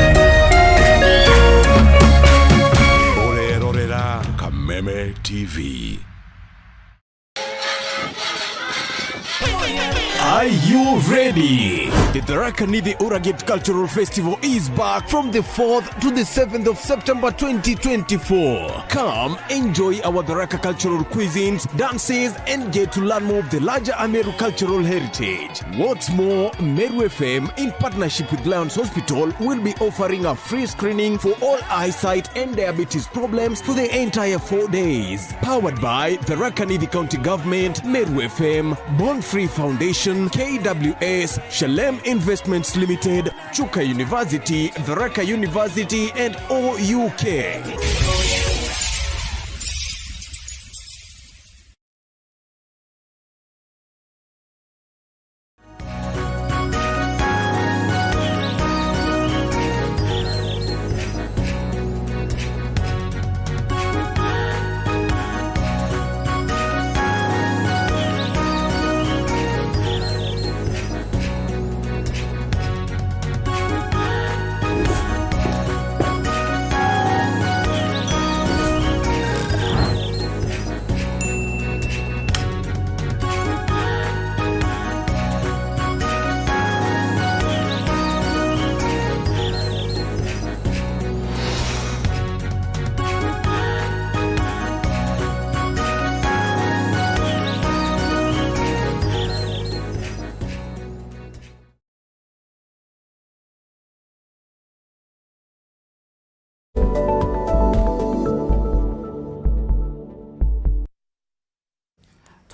Speaker 3: Ũrerorera Kameme TV.
Speaker 4: Are you ready? The Tharaka Nithi Uragit Cultural Festival is back from the 4th to the 7th of September 2024. Come enjoy our Tharaka cultural cuisines, dances, and get to learn more of the larger Ameru cultural heritage. What's more, Meru FM, in partnership with Lions Hospital, will be offering a free screening for all eyesight and diabetes problems for the entire 4 days. Powered by the Tharaka Nithi County Government, Meru FM, Born Free Foundation, KWS, Shalem Investments Limited, Chuka University, Tharaka University, and OUK.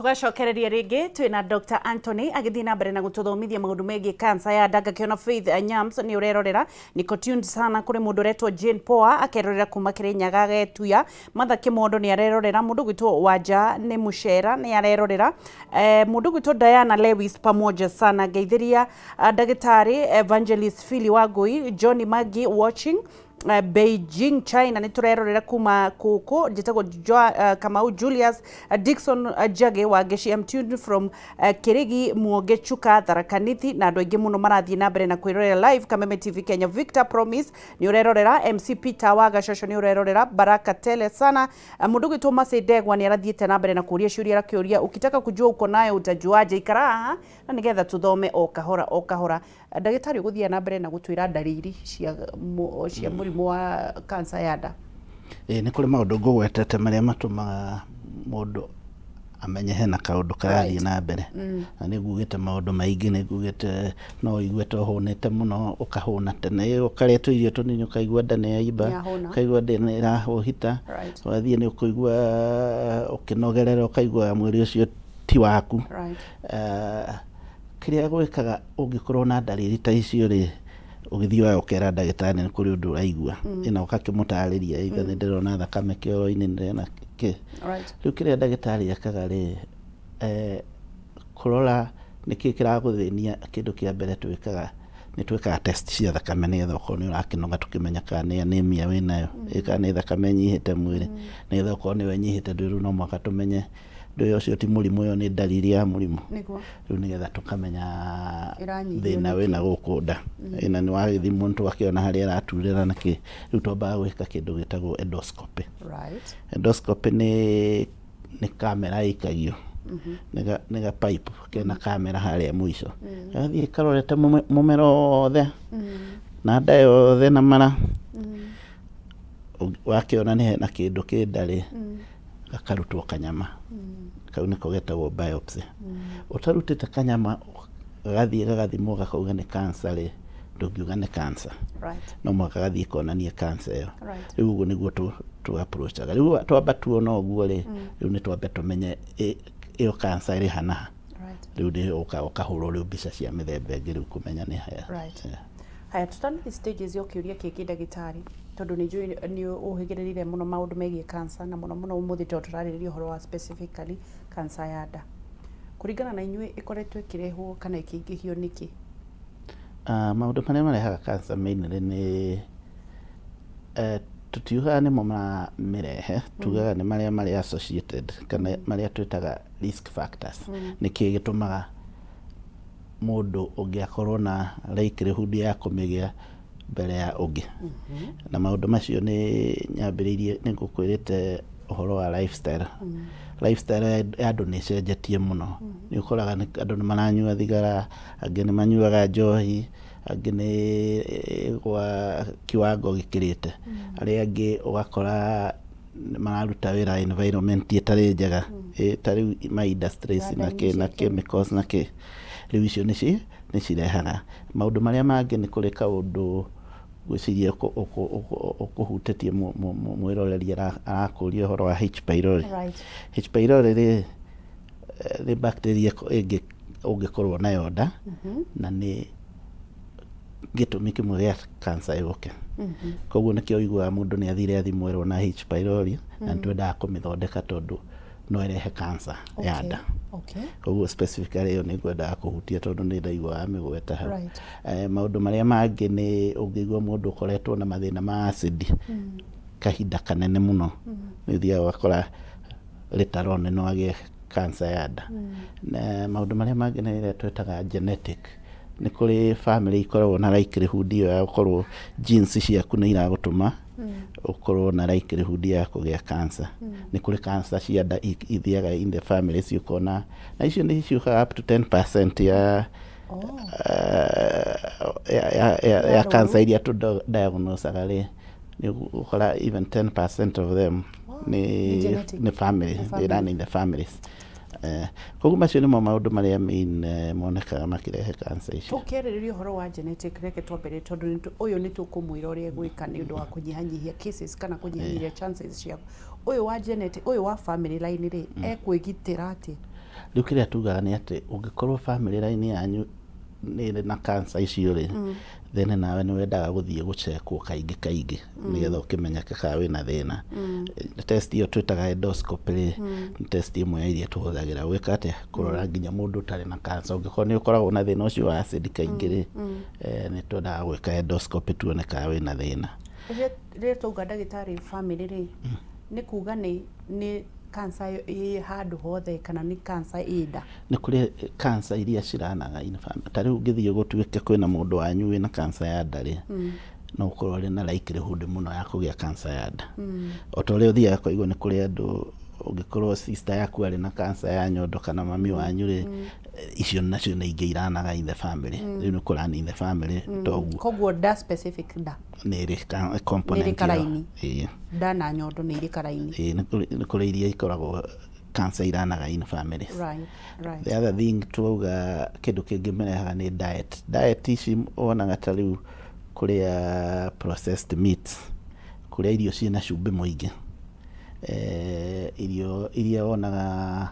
Speaker 1: Tugacokereria rĩngĩ twĩna Dr. Anthony agĩthiĩ na mbere na gũtũthomithia maũndũ megiĩ cancer ya nda. Ngakĩona Faith Nyams nĩ ũrerorera, niko tuned sana. Kũrĩ mũndũ ũretwo Jane Poa akerorera kuma Kĩrĩnyaga Getuya. Martha Kĩmondo nĩ arerorera, mũndũ gwĩtwo Wanja nĩ Mũcera nĩ arerorera, mũndũ gwĩtwo Diana Lewis pamoja sana. Ngeithĩria ndagĩtarĩ Evangelist Philly Wangui, Johnny Maggie watching Beijing, China. Nĩ tũrerorera kuma kũkũ. Njĩtagwo Kamau Julius, Dixon, Njage wa Ngeci. I'm tuned from Kĩrĩgi, Muonge Chuka, Tharaka Nithi, na andũ aingĩ mũno marathiĩ na mbere na kwĩrorera live Kameme TV Kenya. Victor Promise nĩ ũrerorera, MC Peter wa Gacoco nĩ ũrerorera, baraka tele sana. Mũndũ gwĩtwo Masĩ Ndegwa nĩ arathiĩte na mbere na kũria ciũria, arakĩũria, "Ukitaka kujua uko nayo utajuaje?" Ikara haha na nĩgetha tũthome o kahora o kahora. Ndagĩtarĩ, ũgũthiĩ na mbere na gũtwĩra ndariri cia mũrimũ wa cancer ya nda.
Speaker 2: Ĩĩ, nĩ kũrĩ maũndũ ngũgwetete marĩa matũmaga mũndũ amenye hena kaũndũ karathiĩ na mbere, na nĩ ngugĩte maũndũ maingĩ. Nĩ ngugĩte no ũigue ta ũhũnĩte mũno, ũkahũna tene, ũkarĩa tũirio tũnini ũkaigua nda nĩ yaimba,
Speaker 1: Nĩyahũna.
Speaker 2: ũkaigua nda nĩ ĩrahũhita. Ũgathiĩ nĩ ũkũigua ũkĩnogerera, ũkaigua mwĩrĩ ũcio ti waku. Kĩrĩa gwĩkaga ũngĩkorwo na ndariri ta icio rĩ, ũgĩthiĩ ũkera ndagĩtarĩ nĩ kũrĩ ũndũ ũraigua, na ũgakĩmũtarĩria, either nĩ ndĩrona thakame kĩoro-inĩ, nĩ ndĩrona kĩ. Rĩu kĩrĩa ndagĩtarĩ ekaga rĩ, kũrora nĩkĩ kĩragũthĩnia. Kĩndũ kĩa mbere twĩkaga nĩ twĩkaga test cia thakame, nĩgetha okorwo nĩ ũrakĩnoga tũkĩmenya kana nĩ anemia wĩnayo, kana nĩ thakame ĩnyihĩte mwĩrĩ, nĩgetha okorwo nĩyo ĩnyihĩte rĩu no mũhaka tũmenye ndũ ũcio ti mũrimũ, ũyũ nĩ ndariri ya mũrimũ. Rĩu nĩgetha tũkamenya
Speaker 1: Ĩranyihio
Speaker 2: thĩna
Speaker 1: nĩkĩ.
Speaker 2: Wĩna gũkũ nda ĩna nĩ wagĩthimwo, nĩ tũgakĩona harĩa ĩraturĩra na kĩ. Rĩu twambaga gwĩka kĩndũ gĩtagwo endoscopy. Endoscopy nĩ kamera ĩikagio, nĩ ga pipe kena kamera harĩa mũico, gagathiĩ karorete mũmero wothe na nda yothe na mara. Wakĩona nĩ hena kĩndũ kĩ nda rĩ, gakarutwo kanyama kau, nĩko getagwo biopsy. Ũtarutĩte kanyama gagathiĩ gagathimwo gakauga nĩ cancer rĩ, ndũngiuga nĩ cancer. No mũhaka gathiĩ konanie cancer ĩyo. Rĩu ũguo nĩguo tũ approachaga. Rĩu twamba tuona ũguo rĩ, rĩu nĩ twambe tũmenye ĩyo cancer ĩrĩ hana ha. Rĩu nĩ ũka ũkahũrwo rĩu mbica cia mĩthemba ĩngĩ, rĩu kũmenya nĩ haya.
Speaker 1: Haya, tũtanathiĩ stages ya kĩũria kĩngĩ, ndagĩtarĩ, tondũ nĩ njũĩ nĩ ũhĩgĩrĩrire mũno maũndũ megiĩ cancer, na mũno mũno ũmũthĩ tondũ tũrarĩrĩria ũhoro wa specifically cancer ya nda. Kũringana na inyuĩ, ĩkoretwo ĩkĩrehwo kana ĩkĩingĩhio nĩkĩ?
Speaker 2: Maũndũ marĩa marehaga cancer mainly nĩ tũtiugaga nĩmo maramĩrehe, tugaga nĩ marĩa marĩ associated kana marĩa twĩtaga risk factors. Nĩkĩ gĩtũmaga mũndũ ũngĩ akorwo na likelihood ya kũmĩgĩa mbere ya ũngĩ? Na maũndũ macio nĩ nyambĩrĩirie nĩ ngũkwĩrĩte ũhoro wa lifestyle. Lifestyle ya andũ nĩ ĩcenjetie mũno. Nĩ ũkoraga andũ nĩ maranyua thigara, angĩ nĩ manyuaga njohi, angĩ nĩ gwa kiwango gĩkĩrĩte, arĩa angĩ ũgakora nĩ mararuta wĩra environment ĩtarĩ njega, ta rĩu ma industries na kĩ na chemicals na kĩ. Rĩu icio nĩ cirehaga maũndũ marĩa mangĩ. Nĩ kũrĩ kaũndũ ngwĩciria ũkũhutĩtie, mwĩroreri arakũria ũhoro wa H pylori. H pylori rĩ, nĩ bacteria ĩngĩ ũngĩkorwo nayo nda, na nĩ gĩtũmi kĩmwe gĩa cancer yũke. Koguo nĩkĩo ũiguaga mũndũ nĩ athire athimwo erwo na H pylori, na nĩ twendaga kũmĩthondeka tondũ no ĩrehe cancer ya nda. Koguo specifically ĩyo nĩ ngwendaga kũhutia tondũ nĩ ndaigua wamĩgweta hau. Maũndũ marĩa mangĩ nĩ ũngĩigua mũndũ ũkoretwo na mathĩna ma acid kahinda kanene mũno, nĩ ũthiaga ũgakora later on no agĩe cancer ya nda. Na maũndũ marĩa mangĩ nĩ ĩrĩa twĩtaga genetic. Nĩ kũrĩ family ikoragwo na likelihood ĩyo ya gũkorwo genes ciaku nĩ iragũtũma ũkorwo na likelihood ya kũgĩa cancer. Nĩ kũrĩ cancer cia nda ithiaga in the families, ũkona na icio nĩ ciũkaga up to 10% ya cancer iria tũ diagnosaga rĩ, nĩ ũgũkora even 10% of them nĩ
Speaker 1: Nĩ genetic.
Speaker 2: Nĩ family.
Speaker 1: Nĩ
Speaker 2: They
Speaker 1: family.
Speaker 2: run in the families. Koguo macio nĩmo maũndũ marĩa main monekaga makĩrehe cancer icio.
Speaker 1: Tũkĩarĩrĩria ũhoro wa genetic, reke twambĩrĩrie tondũ ũyũ nĩ tũkũmwĩra ũrĩa egwĩka nĩ ũndũ wa kũnyihanyihia cases kana kũnyihanyihia chances cia ũyũ wa genetic, ũyũ wa family line rĩ, ekwĩgitĩra atĩ?
Speaker 2: Rĩu kĩrĩa tugaga nĩ atĩ ũngĩkorwo family line yanyu nĩ ĩrĩ na cancer icio rĩ, then nawe nĩ wendaga gũthiĩ gũcekwo kaingĩ kaingĩ nĩgetha ũkĩmenyeke kana wĩna thĩna. Test ĩyo twĩtaga endoscopy rĩ, nĩ test ĩmwe ya iria tũhũthagĩra gwĩka atĩa, kũrora nginya mũndũ ũtarĩ na cancer. Ũngĩkorwo nĩ ũkoragwo na thĩna ũcio wa acid kaingĩ rĩ, nĩ twendaga gwĩka endoscopy tuone kana wĩna thĩna.
Speaker 1: Rĩrĩa twauga ndagĩtarĩ family rĩ, nĩ kuga nĩ cancer ĩ handũ hothe kana nĩ cancer ĩ nda?
Speaker 2: Nĩ kũrĩ cancer iria ciranaga in family. Ta rĩu ũngĩthiĩ gũtuĩke kwĩna mũndũ wanyu wĩna cancer ya nda rĩ, no ũkorwo ũrĩ na likelihood mũno ya kũgĩa cancer ya nda. O ta ũrĩa ũthiaga kũigua nĩ kũrĩ andũ ũngĩkorwo sister yaku arĩ na cancer ya nyondo kana mami wanyu rĩ, icio nacio nĩ ingĩ iranaga in the family. Rĩu nĩ kũrun in the family toguo.
Speaker 1: Koguo nda specific nda.
Speaker 2: Nĩ ĩrĩ component.
Speaker 1: Nĩ ĩrĩ karaini. Ĩĩ. Nda na nyondo nĩ irĩ karaini.
Speaker 2: Ĩĩ, nĩ kũrĩ iria ikoragwo cancer iranaga in families.
Speaker 1: Right.
Speaker 2: The other thing twauga kĩndũ kĩngĩ marehaga nĩ diet. Diet ici wonaga ta rĩu kũrĩa processed meats, kũrĩa irio ciĩna cumbĩ mũingĩ, irio iria wonaga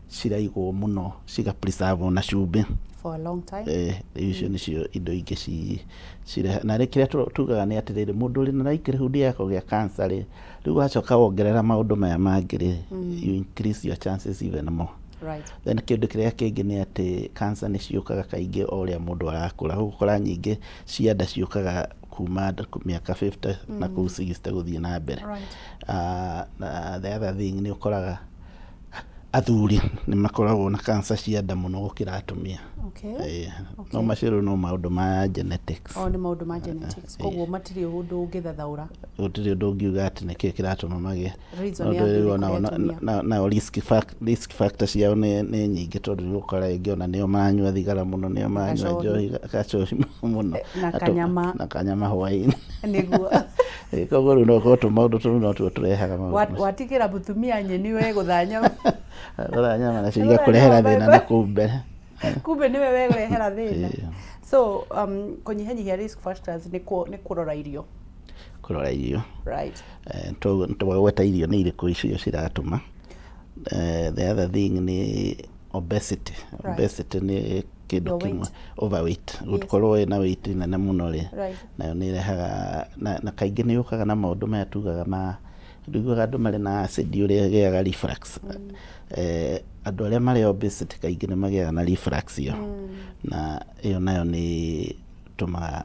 Speaker 2: ciraigwo mũno ciga preserve na cumbĩ
Speaker 1: for a long time.
Speaker 2: Rĩu icio nĩcio indo ingĩ cireha. Na kĩrĩa tugaga nĩ atĩrĩrĩ, mũndũ ũrĩ na likelihood ya kũgĩa cancer rĩ, rĩu wacoka wongerera maũndũ maya mangĩ rĩ, you increase your chances even more. Then kĩndũ kĩrĩa kĩngĩ nĩ atĩ cancer nĩ ciũkaga kaingĩ o ũrĩa mũndũ arakũra. Ũgũkora nyingĩ cia nda ciũkaga kuma mĩaka 50 na kũu 60 gũthiĩ na mbere. Na the other thing nĩ ũkoraga athuri nĩ makoragwo na cancer cia nda mũno gũkĩra atumia. No macio rĩu no maũndũ ma genetics.
Speaker 1: O nĩ maũndũ ma genetics. Koguo matirĩ ũndũ ũngĩthathaũra.
Speaker 2: Gũtirĩ ũndũ ũngiuga atĩ nĩkĩĩ kĩratũma magĩe.
Speaker 1: Reason ya athuri kũrĩ atumia.
Speaker 2: Nao risk factor ciao nĩ nyingĩ tondũ nĩ ũgũkora rĩngĩ ona nĩo maranyua thigara mũno, nĩo maranyua njohi, gacohi mũno.
Speaker 1: Na kanyama.
Speaker 2: Na kanyama hwaĩ-inĩ.
Speaker 1: Nĩguo.
Speaker 2: Koguo rĩu no ũkorwo tũmaũndũ tũu no tuo tũrehaga maũndũ macio.
Speaker 1: Watigĩra mũtumia nyeni we gũtha nyama.
Speaker 2: Gũtha nyama nacio igakũrehera thĩna na kũu mbere.
Speaker 1: Kumbe nĩwe wegũrehera thĩna. So kũnyihanyihia risk factors nĩ kũrora irio.
Speaker 2: Kũrora irio.
Speaker 1: Right.
Speaker 2: Twagweta irio nĩ irĩkũ icio ciratũma. The other thing nĩ obesity. Obesity nĩ kĩndũ kĩmwe, overweight, gũkorwo wĩna weight nene mũno rĩ, nayo nĩ ĩrehaga, na kaingĩ nĩ yũkaga na maũndũ maya tugaga ma, ndũiguaga andũ marĩ na acid ũrĩa ĩgĩaga reflux. Andũ arĩa marĩ obesity kaingĩ nĩ magĩaga na reflux ĩyo, na ĩyo nayo nĩ ĩtũmaga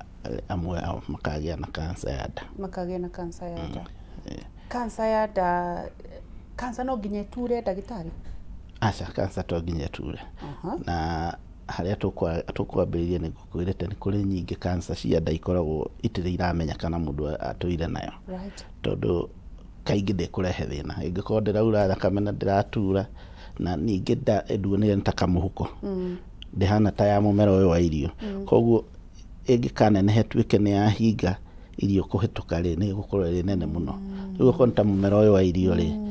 Speaker 2: amwe ao makagĩa na cancer ya nda.
Speaker 1: Makagĩa na cancer ya nda. Cancer ya nda, cancer no nginya ĩture ndagĩtarĩ?
Speaker 2: Aca, cancer to nginya ĩture. Na harĩa tũkwambĩrĩria nĩ ngũkwĩrĩte nĩ kũrĩ nyingĩ cancer cia nda ikoragwo itirĩ iramenya kana mũndũ atũire nayo. Tondũ kaingĩ ndĩkũrehe thĩna. Ĩngĩkorwo ndĩraura thakame na ndĩratura, na ningĩ nda nduonire nĩ ta kamũhuko. Ndĩhana ta ya mũmera ũyũ wa irio. Koguo ĩngĩkaneneha ĩtuĩke nĩ yahinga irio kũhĩtũka rĩ, nĩ ĩgũkorwo ĩrĩ nene mũno. Rĩu okorwo nĩ ta mũmera ũyũ wa irio rĩ,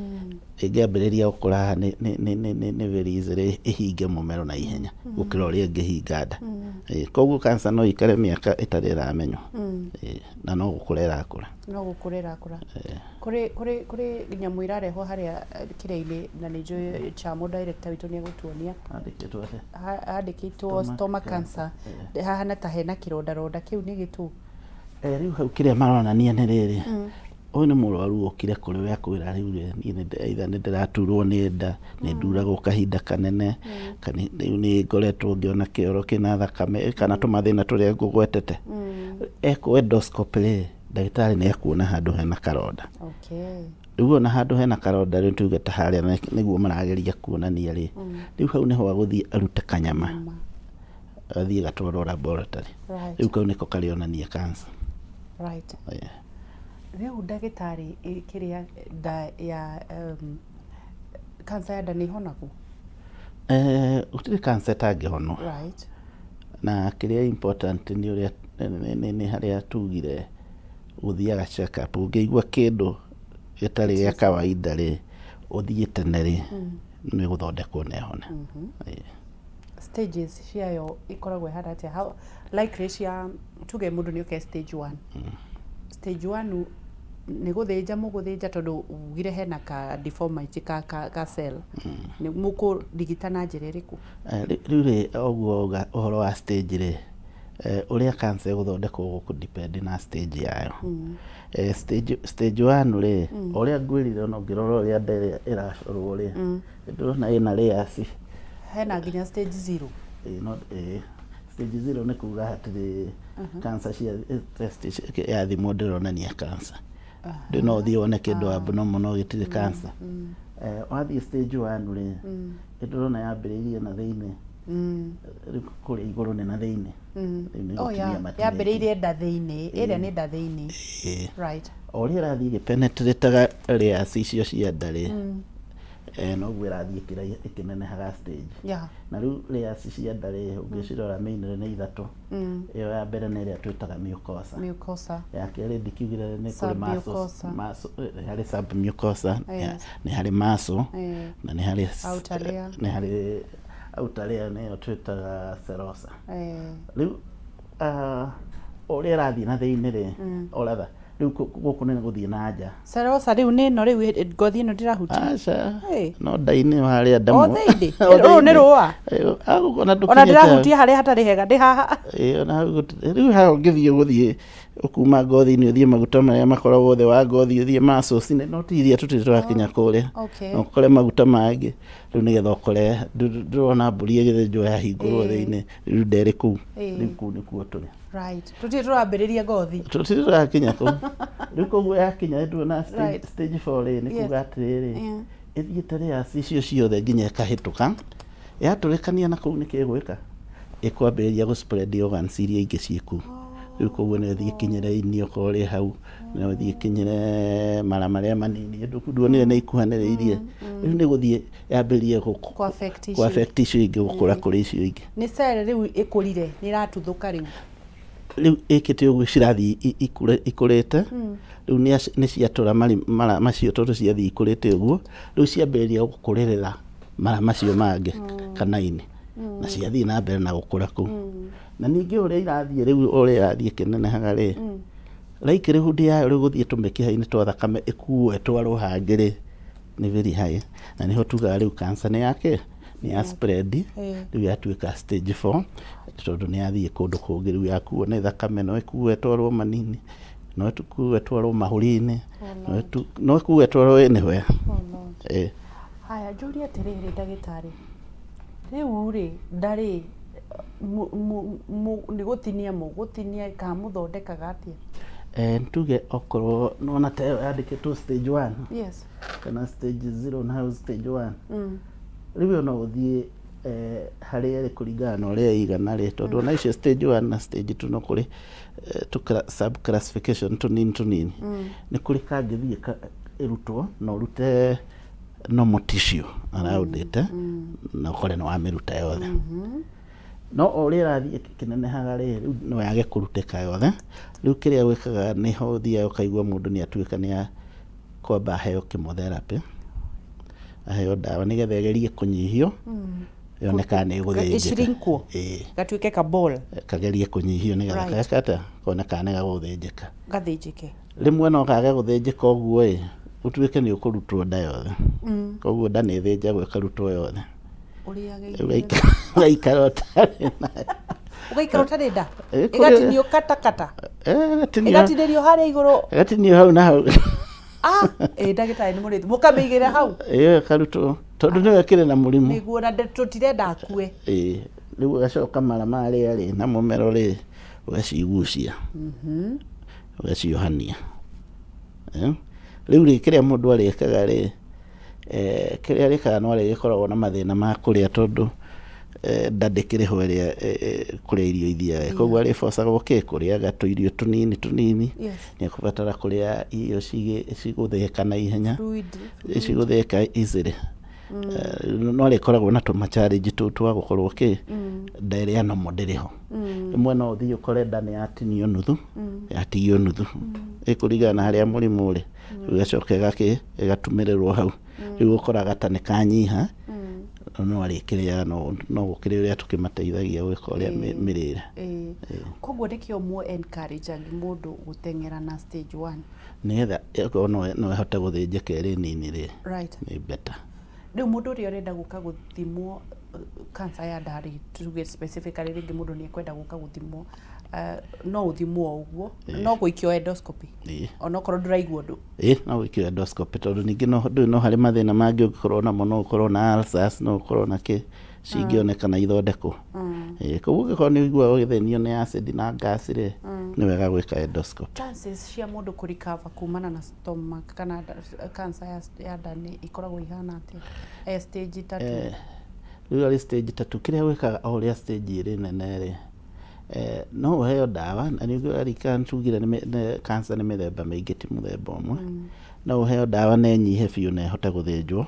Speaker 2: ĩngĩambĩrĩria gũkũra haha nĩ very easily ĩhinge mũmero na ihenya gũkĩra ũrĩa ĩngĩhinga nda. Koguo cancer no ĩikare mĩaka ĩtarĩ ĩramenywo, na no gũkũra ĩrakũra.
Speaker 1: No gũkũra ĩrakũra. Kũrĩ nyamũ ĩrarehwo harĩa kĩrĩa-inĩ na nĩ njũĩ Chamo director witũ nĩ egũtuonia.
Speaker 2: Handĩkĩtwo atĩa?
Speaker 1: Handĩkĩtwo stomach cancer. Hahana ta hena kĩrondaronda kĩu nĩ gĩtũ.
Speaker 2: Rĩu hau kĩrĩa maronania nĩ rĩrĩ, ũyũ nĩ mũrwaru ũkire kũrĩ we akwĩra rĩu rĩ, niĩ either nĩ ndĩraturwo nĩ nda, nĩ nduragwo kahinda kanene, kana rĩu nĩ ngoretwo ngĩona kĩoro kĩna thakame, kana tũmathĩna tũrĩa ngũgwetete. Ekwo endoscopy rĩ, ndagĩtarĩ nĩ ekuona handũ hena karonda. Rĩu ona handũ hena karonda rĩu tuge ta harĩa nĩguo marageria kuonania rĩ, rĩu hau nĩho agũthiĩ arute kanyama, athiĩ gatwarwo laboratory. Rĩu kau nĩko karĩonania cancer.
Speaker 1: Rĩu ndagĩtarĩ kĩrĩa nda ya cancer ya nda nĩ ĩhonagwo?
Speaker 2: Gũtirĩ cancer ĩtangĩhonwo. Na kĩrĩa important nĩ ũrĩa nĩ harĩa tugire gũthiaga check up. Ũngĩigua kĩndũ gĩtarĩ gĩa kawaida rĩ, ũthiĩ tene rĩ, nĩ gũthondekwo na ĩhone.
Speaker 1: Stages ciayo ikoragwo ihana atĩa? How likely cia tuge mũndũ nĩ oke stage 1. Stage 1 Nĩ gũthĩnja mũgũthĩnja tondũ ugire hena ka deformity ka cell? Nĩ mũkũrigita na njĩra ĩrĩkũ?
Speaker 2: Rĩu rĩ, ũguo wauga ũhoro wa stage rĩ, ũrĩa cancer ĩgũthondekwo gũkũ depend na stage yayo. Stage 1 rĩ, o ũrĩa ngwĩrire, ona ũngĩrora ũrĩa nda ĩrĩa ĩracorwo rĩ, ndĩrona ĩna layers.
Speaker 1: Hena nginya stage 0?
Speaker 2: Ĩĩ, no ĩĩ, stage 0 nĩ kuga hatirĩ cancer cia test yathimwo ndĩronania cancer. Ndĩ no ũthiĩ wone kĩndũ abnormal no gĩtirĩ cancer. Wathiĩ stage 1 rĩ, ndĩrona yambĩrĩirie na thĩinĩ. Rĩu kũrĩa igũrũ nĩ na thĩinĩ. Rĩu nĩ
Speaker 1: Oh,
Speaker 2: gũtinia matinĩtie.
Speaker 1: Yambĩrĩirie nda thĩinĩ, ĩrĩa nĩ nda thĩinĩ.
Speaker 2: Ĩĩ.
Speaker 1: Right.
Speaker 2: O ũrĩa ĩrathiĩ ĩgĩpenetrataga layers icio cia nda rĩ, noguo ĩrathiĩ ĩkĩnenehaga stage. Na rĩu layers cia nda rĩ, ũngĩcirora mainly nĩ ithatũ. Ĩyo ya mbere nĩ ĩrĩa twĩtaga mucosa.
Speaker 1: Mucosa.
Speaker 2: Ya kerĩ ndikiugire nĩ kũrĩ muscles,
Speaker 1: Submucosa.
Speaker 2: muscle, nĩ harĩ submucosa, nĩ harĩ muscle, na nĩ harĩ
Speaker 1: Outer layer.
Speaker 2: Nĩ harĩ outer layer, nĩyo twĩtaga serosa. Rĩu ũrĩa ĩrathiĩ na thĩinĩ rĩ, or rather rĩu gũkũ nĩ gũthiĩ na nja.
Speaker 1: Serosa rĩu nĩ ĩno, rĩu ngothi ĩno ndĩrahutia?
Speaker 2: Aca.
Speaker 1: Hey.
Speaker 2: No nda-inĩ harĩa ndamu.
Speaker 1: O thĩinĩ?
Speaker 2: O
Speaker 1: Rũrũ nĩ
Speaker 2: thĩinĩ.
Speaker 1: rũa?
Speaker 2: Ona
Speaker 1: Ona
Speaker 2: ndũkinyĩte.
Speaker 1: ndĩrahutia harĩa hatarĩ hega, ndĩ haha.
Speaker 2: Ĩĩ, ona hau rĩu haha ũngĩthiĩ gũthiĩ ũkuma ngothi-inĩ, ũthiĩ maguta marĩa makoragwo thĩ wa ngothi, ũthiĩ muscles -inĩ, no ti iria tũtirĩ tũrakinya kũrĩa. No ũkore maguta mangĩ rĩu nĩgetha ũkore ndũrona mbũri ĩgĩthĩnjwo yahingũrwo thĩinĩ, rĩu nderĩ kũu. Rĩu kũu nĩkuo tũrĩ.
Speaker 1: Right, tũtirĩ tũrambĩrĩria ngothi.
Speaker 2: Tũtirĩ tũrakinya kũu. Rĩu koguo yakinya nduona stage, stage 4 rĩ, nĩ kuga atĩrĩrĩ, ĩthiĩte layers icio ciothe nginya ĩkahĩtũka, yatũrĩkania na kũu, nĩkĩ ĩgwĩka? Ĩkwambĩrĩria gũ spread organs iria ingĩ ciĩ kũu. Rĩu koguo no ĩthiĩ ĩkinyĩre ini okorwo rĩ hau, no ĩthiĩ ĩkinyĩre mara marĩa manini. Nduonire nĩ ikuhanĩrĩirie? Rĩu nĩ gũthiĩ yambĩrĩrie
Speaker 1: Kũ affect icio
Speaker 2: kũ affect icio ingĩ, gũkũra kũrĩ icio ingĩ.
Speaker 1: Nĩ cell rĩu ĩkũrire, nĩ ĩratuthũka rĩu.
Speaker 2: Rĩu ĩkĩte ũguo, cirathiĩ ikũrĩte. Rĩu nĩ ciatũra mara macio, tondũ ciathiĩ ikũrĩte ũguo, rĩu ciambĩrĩria gũkũrĩrĩra mara macio mangĩ kana ini, na ciathiĩ na mbere na gũkũra kũu. Na ningĩ ũrĩa irathiĩ rĩu, ũrĩa irathiĩ ĩkĩnenehaga rĩ, likelihood yayo rĩu gũthiĩ tũmĩkiha-inĩ twa thakame ĩkuo ĩtwarwo hangĩ rĩ, nĩ very high. Na nĩho tugaga rĩu cancer nĩ yake nĩ ya spread. Rĩu yatuĩka stage 4 tondũ nĩ yathiĩ kũndũ kũngĩ. Rĩu yakuo nĩ thakame, no ĩkuo ĩtwarwo manini, no ĩkuo ĩtwarwo mahũri-inĩ, no ĩkuo ĩtwarwo anywhere.
Speaker 1: Oh Lord. Haya, njũrie atĩrĩrĩ ndagĩtarĩ, rĩu rĩ, ndarĩ nĩ gũtinia mũgũtinia kana mũthondekaga atĩa?
Speaker 2: Tuge okorwo nona ta ĩyo yandĩkĩtwo stage 1 kana stage 0 na hau stage 1, rĩu ĩyo no ũthiĩ harĩa ĩrĩ kũringana na ũrĩa ĩigana rĩ, tondũ ona icio stage 1 na stage 2 no kũrĩ tũ sub classification tũnini tũnini. Nĩ kũrĩ kangĩthiĩ ĩrutwo na ũrute normal tissue around it, na ũkore nĩ wamĩruta yothe. No o ũrĩa ĩrathiĩ ĩkĩnenehaga rĩ, rĩu no yage kũrutĩka yothe. Rĩu kĩrĩa gwĩkaga, nĩho ũthiaga ũkaigua mũndũ nĩ atuĩka nĩ kwamba aheo chemotherapy, aheo ndawa nĩgetha ĩgerie kũnyihio, yone kana nĩ ĩgũthĩnjĩka.
Speaker 1: Ĩshrinkwo?
Speaker 2: Ĩĩ.
Speaker 1: Gatuĩke ka ball.
Speaker 2: Kagerie kũnyihio nĩgetha geka atĩa, kone kana nĩ gagũthĩnjĩka.
Speaker 1: Gathĩnjĩke.
Speaker 2: Rĩmwe no kage gũthĩnjĩka ũguo ĩ, ũtuĩke nĩ ũkũrutwo nda yothe. Koguo nda nĩ ĩthĩnjagwo ĩkarutwo yothe.
Speaker 1: Ũrĩage.
Speaker 2: Ũgaikara ũtarĩ nayo.
Speaker 1: Ũgaikara ũtarĩ nda?
Speaker 2: Ĩ, kũrĩ-
Speaker 1: Ĩgatinio katakata?
Speaker 2: Ĩgatinio.
Speaker 1: Ĩgatinĩrio harĩa igũrũ?
Speaker 2: Ĩgatinio hau na hau.
Speaker 1: Ah, ĩ ndagĩtarĩ nĩ mũrĩthi, mũkamĩigĩrĩra hau?
Speaker 2: Ĩyo ĩkarutwo tondũ nĩyo ĩkĩrĩ na mũrimũ.
Speaker 1: Nĩguo, na tũtirenda akue.
Speaker 2: Ĩĩ, rĩu ũgacoka mara marĩa rĩ na mũmero rĩ, ũgacigucia, ũgaciohania. Rĩu rĩ, kĩrĩa mũndũ arĩkaga rĩ, kĩrĩa arĩkaga no arĩgĩkoragwo na mathĩna ma kũrĩa, tondũ nda ndĩkĩrĩ ho ĩrĩa kũrĩa irio ithiaga. Koguo arĩbocagwo kĩ kũrĩaga tũirio tũnini tũnini. Nĩ ekũbatara kũrĩa irio cigũthĩĩka na ihenya,
Speaker 1: Fluid.
Speaker 2: cigũthĩĩka easily. No arĩkoragwo na tũma challenge tũu twa gũkorwo kĩ nda ĩrĩa normal ndĩrĩ ho. Rĩmwe no ũthiĩ ũkore nda nĩ yatinio nuthu, yatigio nuthu, ĩkũringana na harĩa mũrimũ ũrĩ. Rĩu ĩgacoka ĩgakĩ ĩgatumĩrĩrwo hau. Rĩu ũkoraga ta nĩ kanyiha. No arĩkĩrĩaga, no gũkĩrĩ ũrĩa tũkĩmateithagia gwĩka ũrĩa mĩrĩre.
Speaker 1: Koguo nĩkĩo mũ encourage mũndũ gũteng'era na stage 1.
Speaker 2: Nĩgetha okorwo no ĩhote gũthĩnjĩka ĩrĩ nini rĩ, nĩ better.
Speaker 1: Rĩu mũndũ ũrĩa ũrenda gũka gũthimwo cancer ya nda rĩ, tuge specifically rĩngĩ mũndũ nĩ ekwenda gũka gũthimwo, no ũthimwo o ũguo, no gũikio endoscopy, onokorwo ndũraigua ũndũ?
Speaker 2: Ĩĩ, no gũikio endoscopy, tondũ ningĩ no ndũĩ no harĩ mathĩna mangĩ ũngĩkorwo namo, no ũkorwo na ulcers, no ũkorwo na kĩ cingĩoneka na ithondekwo. Ĩĩ, koguo ũngĩkorwo nĩ ũiguaga ũgĩthĩnio nĩ acid na gas rĩ, nĩ wega gwĩka endoscopy.
Speaker 1: Chances cia mũndũ kũ recover kumana na stomach kana cancer ya nda nĩ ikoragwo ihana atĩa? E stage ta 2.
Speaker 2: Rĩu arĩ stage ta 2, kĩrĩa wĩkaga o ũrĩa stage ĩrĩ nene rĩ, no ũheo ndawa, na nĩ ũririkana tugire cancer nĩ mĩthemba mĩingĩ, ti mũthemba ũmwe. No ũheo ndawa na ĩnyihe biũ na ĩhote gũthĩnjwo.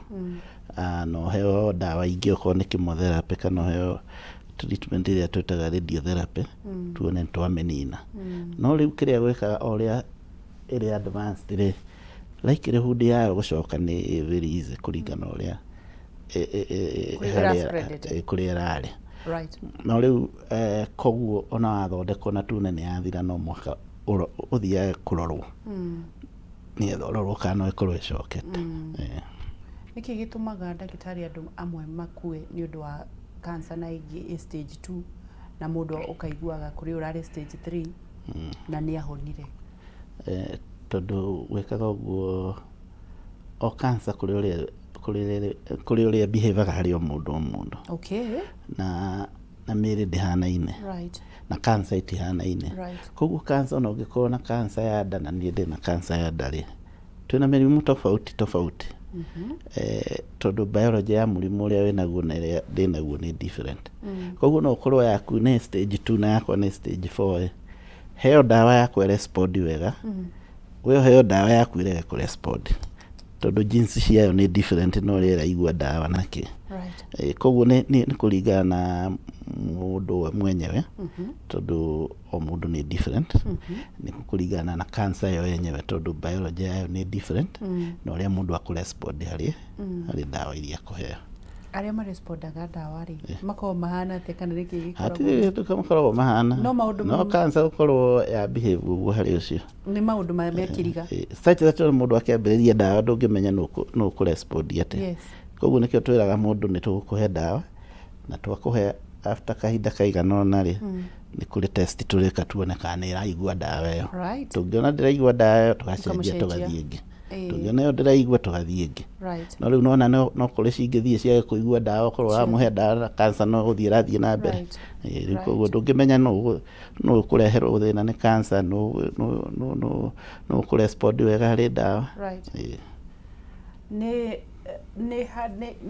Speaker 2: Na ũheo ndawa ingĩ okorwo nĩ chemotherapy kana ũheo treatment ĩrĩa twĩtaga radiotherapy, tuone nĩ twamĩnina. No rĩu kĩrĩa gwĩkaga o ũrĩa ĩrĩ advanced rĩ, likelihood yayo gũcoka nĩ very easy kũringana ũrĩa kũrĩa ĩrarĩ. No rĩu koguo ona wathondekwo na tune nĩ yathira, no mũhaka ũthiage kũrorwo nĩgetha ũrorwo kana no ĩkorwo ĩcokete.
Speaker 1: Nĩkĩ gĩtũmaga, ndagĩtarĩ, andũ amwe makue nĩ ũndũ wa cancer na ĩngĩ ĩ stage 2, na mũndũ ũkaiguaga kũrĩ ũrarĩ stage 3 na nĩ ahonire?
Speaker 2: Tondũ gwĩkaga ũguo, o cancer kũrĩ ũrĩa behavior harĩ o mũndũ o mũndũ. Na mĩĩrĩ ndĩhanaine na cancer itihanaine. Koguo cancer, ona ũngĩkorwo na cancer ya nda na niĩ ndĩ na cancer ya nda rĩ, twĩna mĩrimũ tofauti tofauti, tondũ biology ya mũrimũ ũrĩa wĩnaguo na ĩrĩa ndĩnaguo nĩ different. Koguo no ũkorwo yaku nĩ stage 2 na yakwa nĩ stage 4 ĩ, heo ndawa yakwa ĩrespond wega, we ũheo ndawa yaku ĩrege kũrespond, tondũ genes ciayo nĩ different na ũrĩa ĩraigua ndawa nakĩ. Koguo nĩ kũringana na mũndũ we mwenyewe, tondũ o mũndũ nĩ different. Nĩ kũringana na cancer yo yenyewe, tondũ biology yayo nĩ different na ũrĩa mũndũ akũrespond harĩ ndawa iria akũheo.
Speaker 1: Arĩa marespondaga ndawa rĩ, makoragwo mahana atĩa, kana nĩkĩ gĩkoragwo?
Speaker 2: Hatirĩ kĩndũ makoragwo mahana.
Speaker 1: No maũndũ
Speaker 2: no cancer gũkorwo ya behave ũguo harĩ ũcio.
Speaker 1: Nĩ maũndũ mekĩriga.
Speaker 2: Such that mũndũ akĩambĩrĩria ndawa ndũngĩmenya nũ ũkũrespond atĩa. Koguo nĩkĩo twĩraga mũndũ nĩ tũgũkũhe ndawa, na twakũhe, after kahinda kaigana ũna rĩ, nĩ kũrĩ test tũrĩka tuone kana nĩ ĩraigua ndawa ĩyo. Tũngĩona ndĩraigua ndawa ĩyo, tũgacenjia.
Speaker 1: Ũkamũcenjia.
Speaker 2: Tũgathiĩ ĩngĩ. Tũngĩona ĩyo ndĩraigua, tũgathiĩ ĩngĩ. No rĩu nona no kũrĩ cingĩthiĩ ciage kũigua ndawa, ũkorwo wamũhe ndawa na cancer no gũthiĩ ĩrathiĩ na mbere. Rĩu koguo ndũngĩmenya nũ ũkũreherwo thĩna nĩ cancer, nũ ũkũrespond wega harĩ ndawa.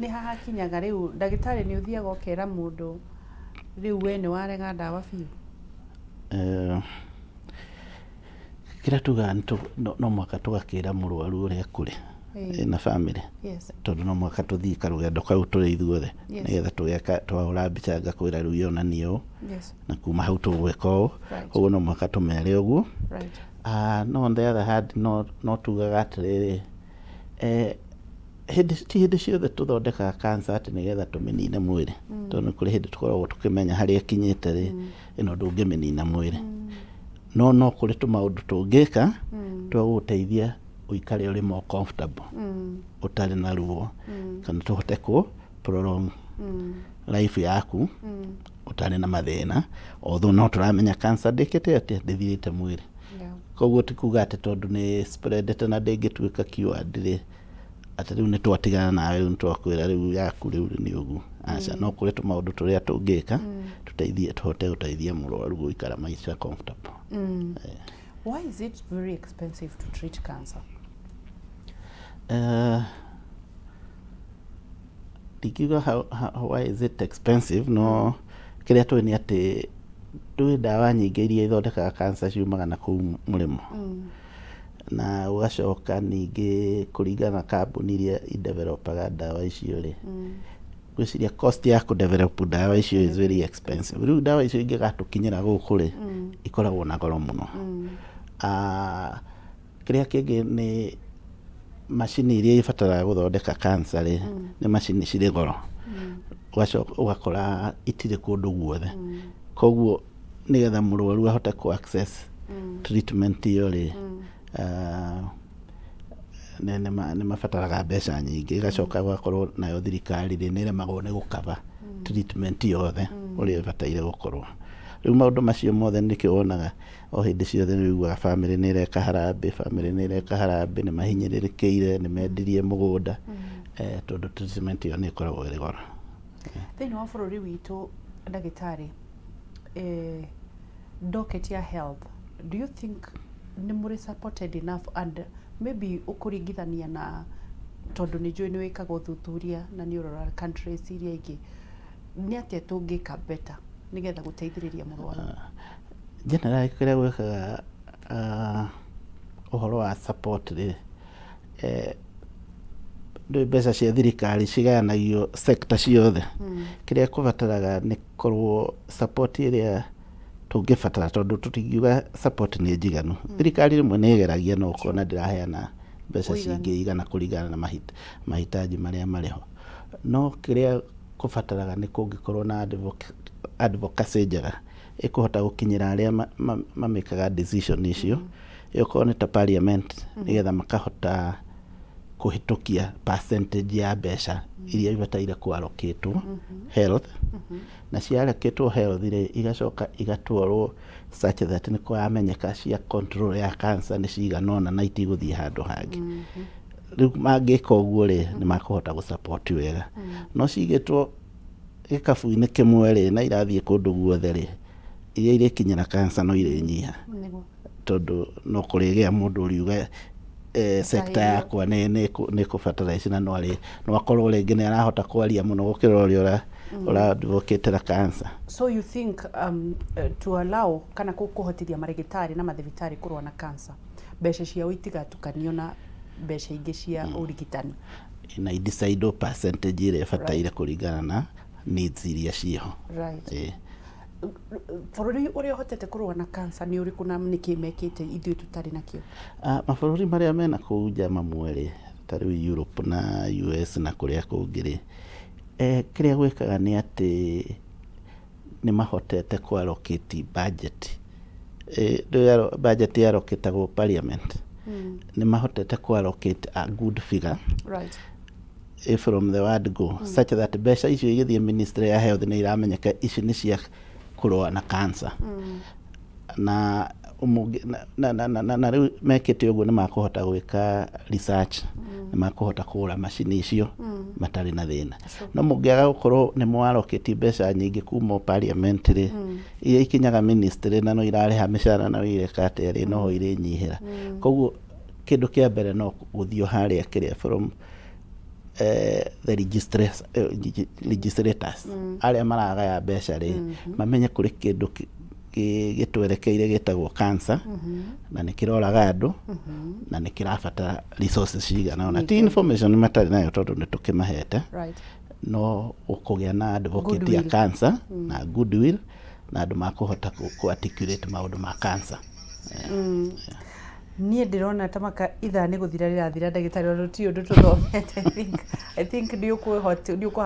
Speaker 1: Nĩ hahakinyaga rĩu, ndagĩtarĩ, nĩ ũthiaga ũkera mũndũ rĩu we nĩ warega ndawa biũ?
Speaker 2: Kĩrĩa tugaga nĩ no mũhaka tũgakĩra mũrwaru ũrĩa kũrĩ na family, tondũ no mũhaka tũthiĩ karũgendo kau tũrĩ ithuothe, nĩgetha tũgeka twahũra mbica ngakwĩra rĩu yonania ũũ, na kuma hau tũgwĩka ũũ. Koguo no mũhaka tũmere ũguo. No on the other hand, no tugaga atĩrĩrĩ, hĩndĩ ti hĩndĩ ciothe tũthondekaga cancer atĩ nĩgetha tũmĩnine mwĩrĩ, tondũ nĩ kũrĩ hĩndĩ tũkoragwo tũkĩmenya harĩa ĩkinyĩte rĩ, ĩno ndũngĩmĩnina mwĩrĩ, no kũrĩ tũmaũndũ tũngĩka twa gũgũteithia ũikare ũrĩ more comfortable, ũtarĩ na ruo, kana tũhote kũ prolong life yaku ũtarĩ na mathĩna, although no tũramenya cancer ndĩkĩte atĩa, ndĩthirĩte mwĩrĩ. Koguo ti kuga atĩ tondũ nĩ spreadete na ndĩngĩtuĩka cured rĩ, atĩ rĩu nĩ twatigana nawe, rĩu nĩ twakwĩra rĩu yaku rĩu nĩ ũguo. Aca, no kũrĩ tũmaũndũ tũrĩa tũngĩka tũteithie, tũhote gũteithia mũrwaru gũikara maica comfortable.
Speaker 1: Why is it very expensive to treat cancer?
Speaker 2: Ndingiuga why is it expensive, no kĩrĩa tũĩ nĩ atĩ ndũĩ ndawa nyingĩ iria ithondekaga cancer ciumaga na kũu mũrĩmo, na ũgacoka ningĩ kũringana na kambuni iria idevelopaga ndawa icio rĩ, ngwĩciria cost ya kũdevelop ndawa icio is very expensive. Rĩu ndawa icio ingĩgatũkinyĩra gũkũ rĩ, ikoragwo na goro mũno. Kĩrĩa kĩngĩ nĩ macini iria ibataraga gũthondeka cancer rĩ, nĩ macini cirĩ goro. Ũgacoka ũgakora itirĩ kũndũ guothe. Koguo nĩgetha mũrwaru ahote kũ access treatment ĩyo rĩ, nĩ mabataraga mbeca nyingĩ. Ĩgacoka gũgakorwo nayo thirikari rĩ, nĩ ĩremagwo nĩ gũkaba treatment yothe ũrĩa ĩbataire gũkorwo. Rĩu maũndũ macio mothe nĩkĩo wonaga o hĩndĩ ciothe nĩ ũiguaga bamĩrĩ nĩ ĩreka harambĩ, bamĩrĩ nĩ ĩreka harambĩ, nĩ mahinyĩrĩrĩkĩire, nĩ mendirie mũgũnda, tondũ treatment ĩyo nĩ ĩkoragwo ĩrĩ goro.
Speaker 1: Thĩinĩ wa bũrũri witũ ndagĩtarĩ, docket ya health, do you think nĩ mũrĩ supported enough and maybe ũkũringithania na, tondũ nĩ njũĩ nĩ wĩkaga ũthuthuria na nĩ ũroraga countries iria ingĩ, nĩ atĩa tũngĩka better nĩgetha gũteithĩrĩria mũrwaru?
Speaker 2: Generally kĩrĩa gwĩkaga ũhoro wa support rĩ, ndũĩ mbeca cia thirikari cigayanagio sector ciothe. Kĩrĩa kũbataraga nĩ korwo support ĩrĩa tũngĩbatara, tondũ tũtingiuga support nĩ njiganu. Thirikari rĩmwe nĩ ĩgeragia no ũkona ndĩraheana mbeca cingĩigana kũringana na mahitaji marĩa marĩ ho. No kĩrĩa kũbataraga nĩ kũngĩkorwo na advocacy njega ĩkũhota gũkinyĩra arĩa mamĩkaga decision icio, ĩkorwo nĩ ta parliament, nĩgetha makahota kũhĩtũkia percentage ya mbeca iria ibataire kũ-allocate-wo health, na cia allocate-wo health rĩ, igacoka igatwarwo such that nĩ kũramenyeka cia control ya cancer nĩ cigana ũna na itigũthiĩ handũ hangĩ. Rĩu mangĩka ũguo rĩ, nĩ makũhota gũ support wega. No cigĩtwo gĩkabu-inĩ kĩmwe rĩ, na irathiĩ kũndũ guothe rĩ, iria irĩkinyĩra cancer no irĩnyiha, tondũ no kũrĩgĩa mũndũ ũriuga sector yakwa nĩ ĩkũbatara ici, na no akorwo rĩngĩ nĩ arahota kwaria mũno gũkĩra ũrĩa ũra advocate cancer.
Speaker 1: So you think to allow kana kũhotithia marĩgĩtarĩ na mathibitarĩ kũrũa na cancer, mbeca ciao itigatukanio na mbeca ingĩ cia ũrigitani?
Speaker 2: Na idecide percentage ĩrĩa ĩbataire kũringana na needs iria ciĩho.
Speaker 1: Bũrũri ũrĩa ũhotete kũrũa na cancer nĩ ũrĩkũ, na nĩkĩ mekĩte ithuĩ tũtarĩ nakĩo?
Speaker 2: Mabũrũri marĩa mena kũu nja mamwe rĩ, ta rĩu Europe na US na kũrĩa kũngĩ rĩ, kĩrĩa gwĩkaga nĩ atĩ nĩ mahotete kũ allocate budget. Budget yarokĩtagwo parliament. Nĩ mahotete kũ allocate a good figure from the word go, such that mbeca icio igĩthiĩ ministry ya health nĩ iramenyeka ici nĩ cia kũrũa na cancer. Na na rĩu mekĩte ũguo nĩ makũhota gwĩka research, nĩ makũhota kũgũra macini icio matarĩ na thĩna. No mũngĩaga gũkorwo nĩ mwarokĩtie mbeca nyingĩ kuma parliament rĩ, iria ikinyaga ministry na no irarĩha mĩcara na ireka atĩa rĩ, noho irĩnyihĩra. Koguo kĩndũ kĩa mbere no gũthiĩ harĩa kĩrĩa from the legislators arĩa maragaya mbeca rĩ, mamenye kũrĩ kĩndũ gĩtwerekeire gĩtagwo cancer, na nĩ kĩroraga andũ, na nĩ kĩrabatara resources cigana ũna. Ti information matarĩ nayo, tondũ nĩ tũkĩmahete, no ũkũgĩa na advocate ya cancer na goodwill na andũ makũhota kũ articulate maũndũ ma cancer.
Speaker 1: Niĩ ndĩrona ta maka ithaa nĩ gũthira rĩrathira, ndagĩtarĩ, ona tũtirĩ ũndũ tũthomete. I think nĩ ũkũhava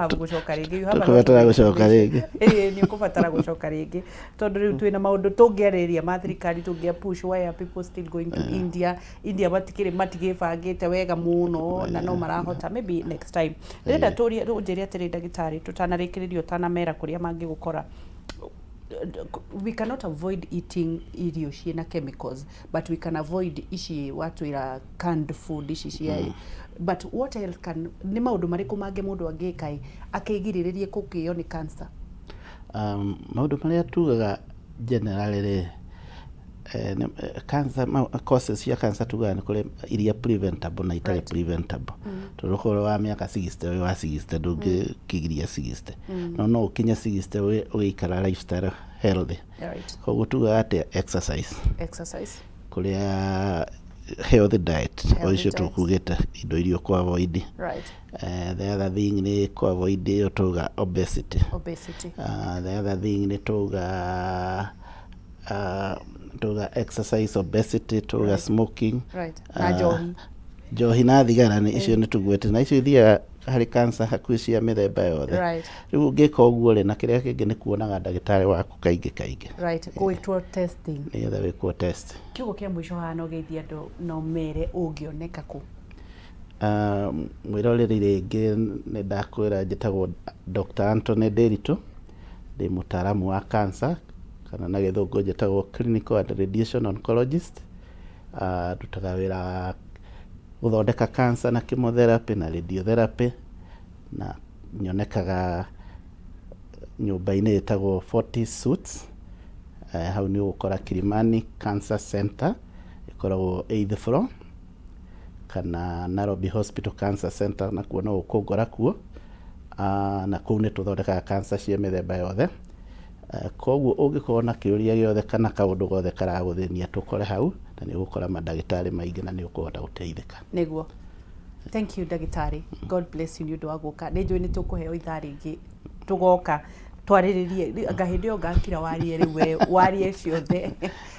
Speaker 1: gũcoka rĩngĩ.
Speaker 2: Tũkũbatara gũcoka rĩngĩ.
Speaker 1: Ĩĩ, nĩ ũkũbatara gũcoka rĩngĩ, tondũ rĩu twĩna maũndũ tũngĩarĩrĩria ma thirikari, tũngĩa push why are people still going to India. India matikĩrĩ matigĩbangĩte wega mũno na no marahota. Maybe next time. Ndĩrenda tũrie, ũnjĩre atĩrĩ, ndagĩtarĩ, tũtanarĩkĩrĩria, ũtanamera kũrĩa mangĩgũkora, we cannot avoid eating irio ciĩna chemicals, but we can avoid ici watwĩra canned food ici cia, but what else can, nĩ maũndũ marĩkũ mangĩ mũndũ angĩka akĩgirĩrĩrie kũgĩo nĩ cancer?
Speaker 2: Maũndũ marĩa tugaga generally rĩ, cancer, causes cia cancer, tugaga nĩ kũrĩ iria preventable na itarĩ preventable, tondũ okorwo wa mĩaka 60, wĩ wa 60, ndũngĩkigiria 60, no no ũkinye 60 ũgĩikara lifestyle healthy. Koguo tugaga atĩa? Exercise,
Speaker 1: exercise,
Speaker 2: kũrĩa healthy diet, o icio tũkugĩte indo iria ũkũ avoid. The other thing nĩ kũ avoid ĩyo tuga obesity.
Speaker 1: Obesity.
Speaker 2: The other thing nĩ tuga exercise, obesity, tuga smoking.
Speaker 1: Na njohi.
Speaker 2: Njohi na thigara nĩ icio nĩ tugwete na icio ithiaga. Harĩ cancer hakuhĩ cia mĩthemba yothe.
Speaker 1: Right.
Speaker 2: Rĩu ũngĩka ũguo rĩ, na kĩrĩa kĩngĩ nĩ kuonaga ndagĩtarĩ waku kaingĩ kaingĩ.
Speaker 1: Right, gwĩtwo testing.
Speaker 2: Nĩgetha wĩkwo test.
Speaker 1: Kiugo kĩa mũico haha no geithie andũ no mere ũngĩoneka kũ.
Speaker 2: Mwĩroreri, rĩngĩ nĩ ndakwĩra njĩtagwo Dr. Anthony Nderitu, ndĩ mũtaaramu wa cancer, kana na gĩthũngũ njĩtagwo clinical and radiation oncologist. Ndutaga wĩra wa gũthondeka cancer na chemotherapy na radiotherapy, na nyonekaga nyũmba-inĩ ĩtagwo Fortis Suites. Hau nĩ ũgũkora Kilimani Cancer Center, ĩkoragwo 8th floor, kana Nairobi Hospital Cancer Center, nakuo no ũkũngora kuo. Na kũu nĩ tũthondekaga cancer cia mĩthemba yothe. Koguo ũngĩkorwo na kĩũria gĩothe kana kaũndũ gothe karagũthĩnia, tũkore hau na nĩ ũgũkora mandagĩtarĩ maingĩ na nĩ ũkũhota gũteithĩka.
Speaker 1: Nĩguo, thank you ndagĩtarĩ, God bless you nĩ ũndũ wa gũka. Nĩ njũĩ nĩ tũkũheo ithaa rĩngĩ tũgoka twarĩrĩrie, anga hĩndĩ ĩyo ngakira warie rĩu we warie ciothe.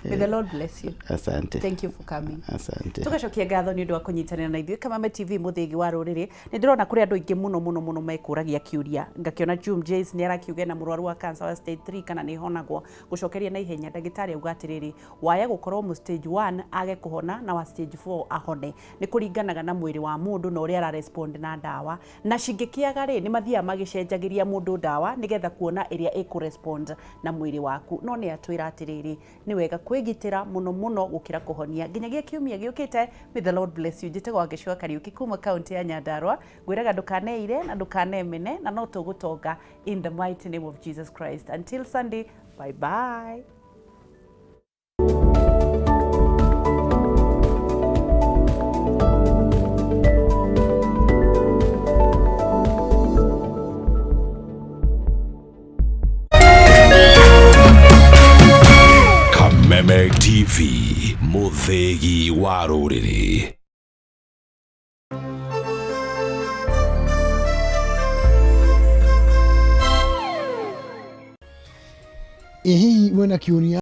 Speaker 1: May the Lord bless you.
Speaker 2: Asante.
Speaker 1: Thank you for coming.
Speaker 2: Asante.
Speaker 1: Tugacokia ngatho nĩ ũndũ wa kũnyitanĩra na ithuĩ Kamame TV, mũthĩgi wa rũrĩrĩ. Nĩ ndĩrona kũrĩ andũ aingĩ mũno mũno mũno mekũragia kĩũria, ngakĩona Jum Jays nĩ arakiuga na mũrwaru wa cancer wa stage 3 kana nĩ honagwo. Gũcokeria na ihenya, ndagĩtarĩ auga atĩrĩrĩ, waya gũkorwo mu stage 1 age kũhona na wa stage 4 ahone, nĩ kũringanaga na mwĩrĩ wa mũndũ na ũrĩa ara respond na ndawa, na cingĩkĩaga rĩ, nĩ mathiaga magĩcenjagĩria mũndũ ndawa nĩgetha kuona ĩrĩa ĩkũ na mwĩrĩ waku. No nĩ atwĩra atĩrĩrĩ, nĩ wega kwĩgitĩra mũno mũno gũkĩra kũhonia. Nginyagia kiumia gĩũkĩte, may the Lord bless you. Njĩtagwo Wangeci Kariũki kuma kaunti ya Nyandarua. Ngwĩraga ndũkaneire na ndũkanemene, na no tũgũtonga in the mighty name of Jesus Christ. Until Sunday, bye bye.
Speaker 3: Kameme TV, mũthĩgi wa rũrĩrĩ.
Speaker 5: Ĩ hihi wĩna kĩũria?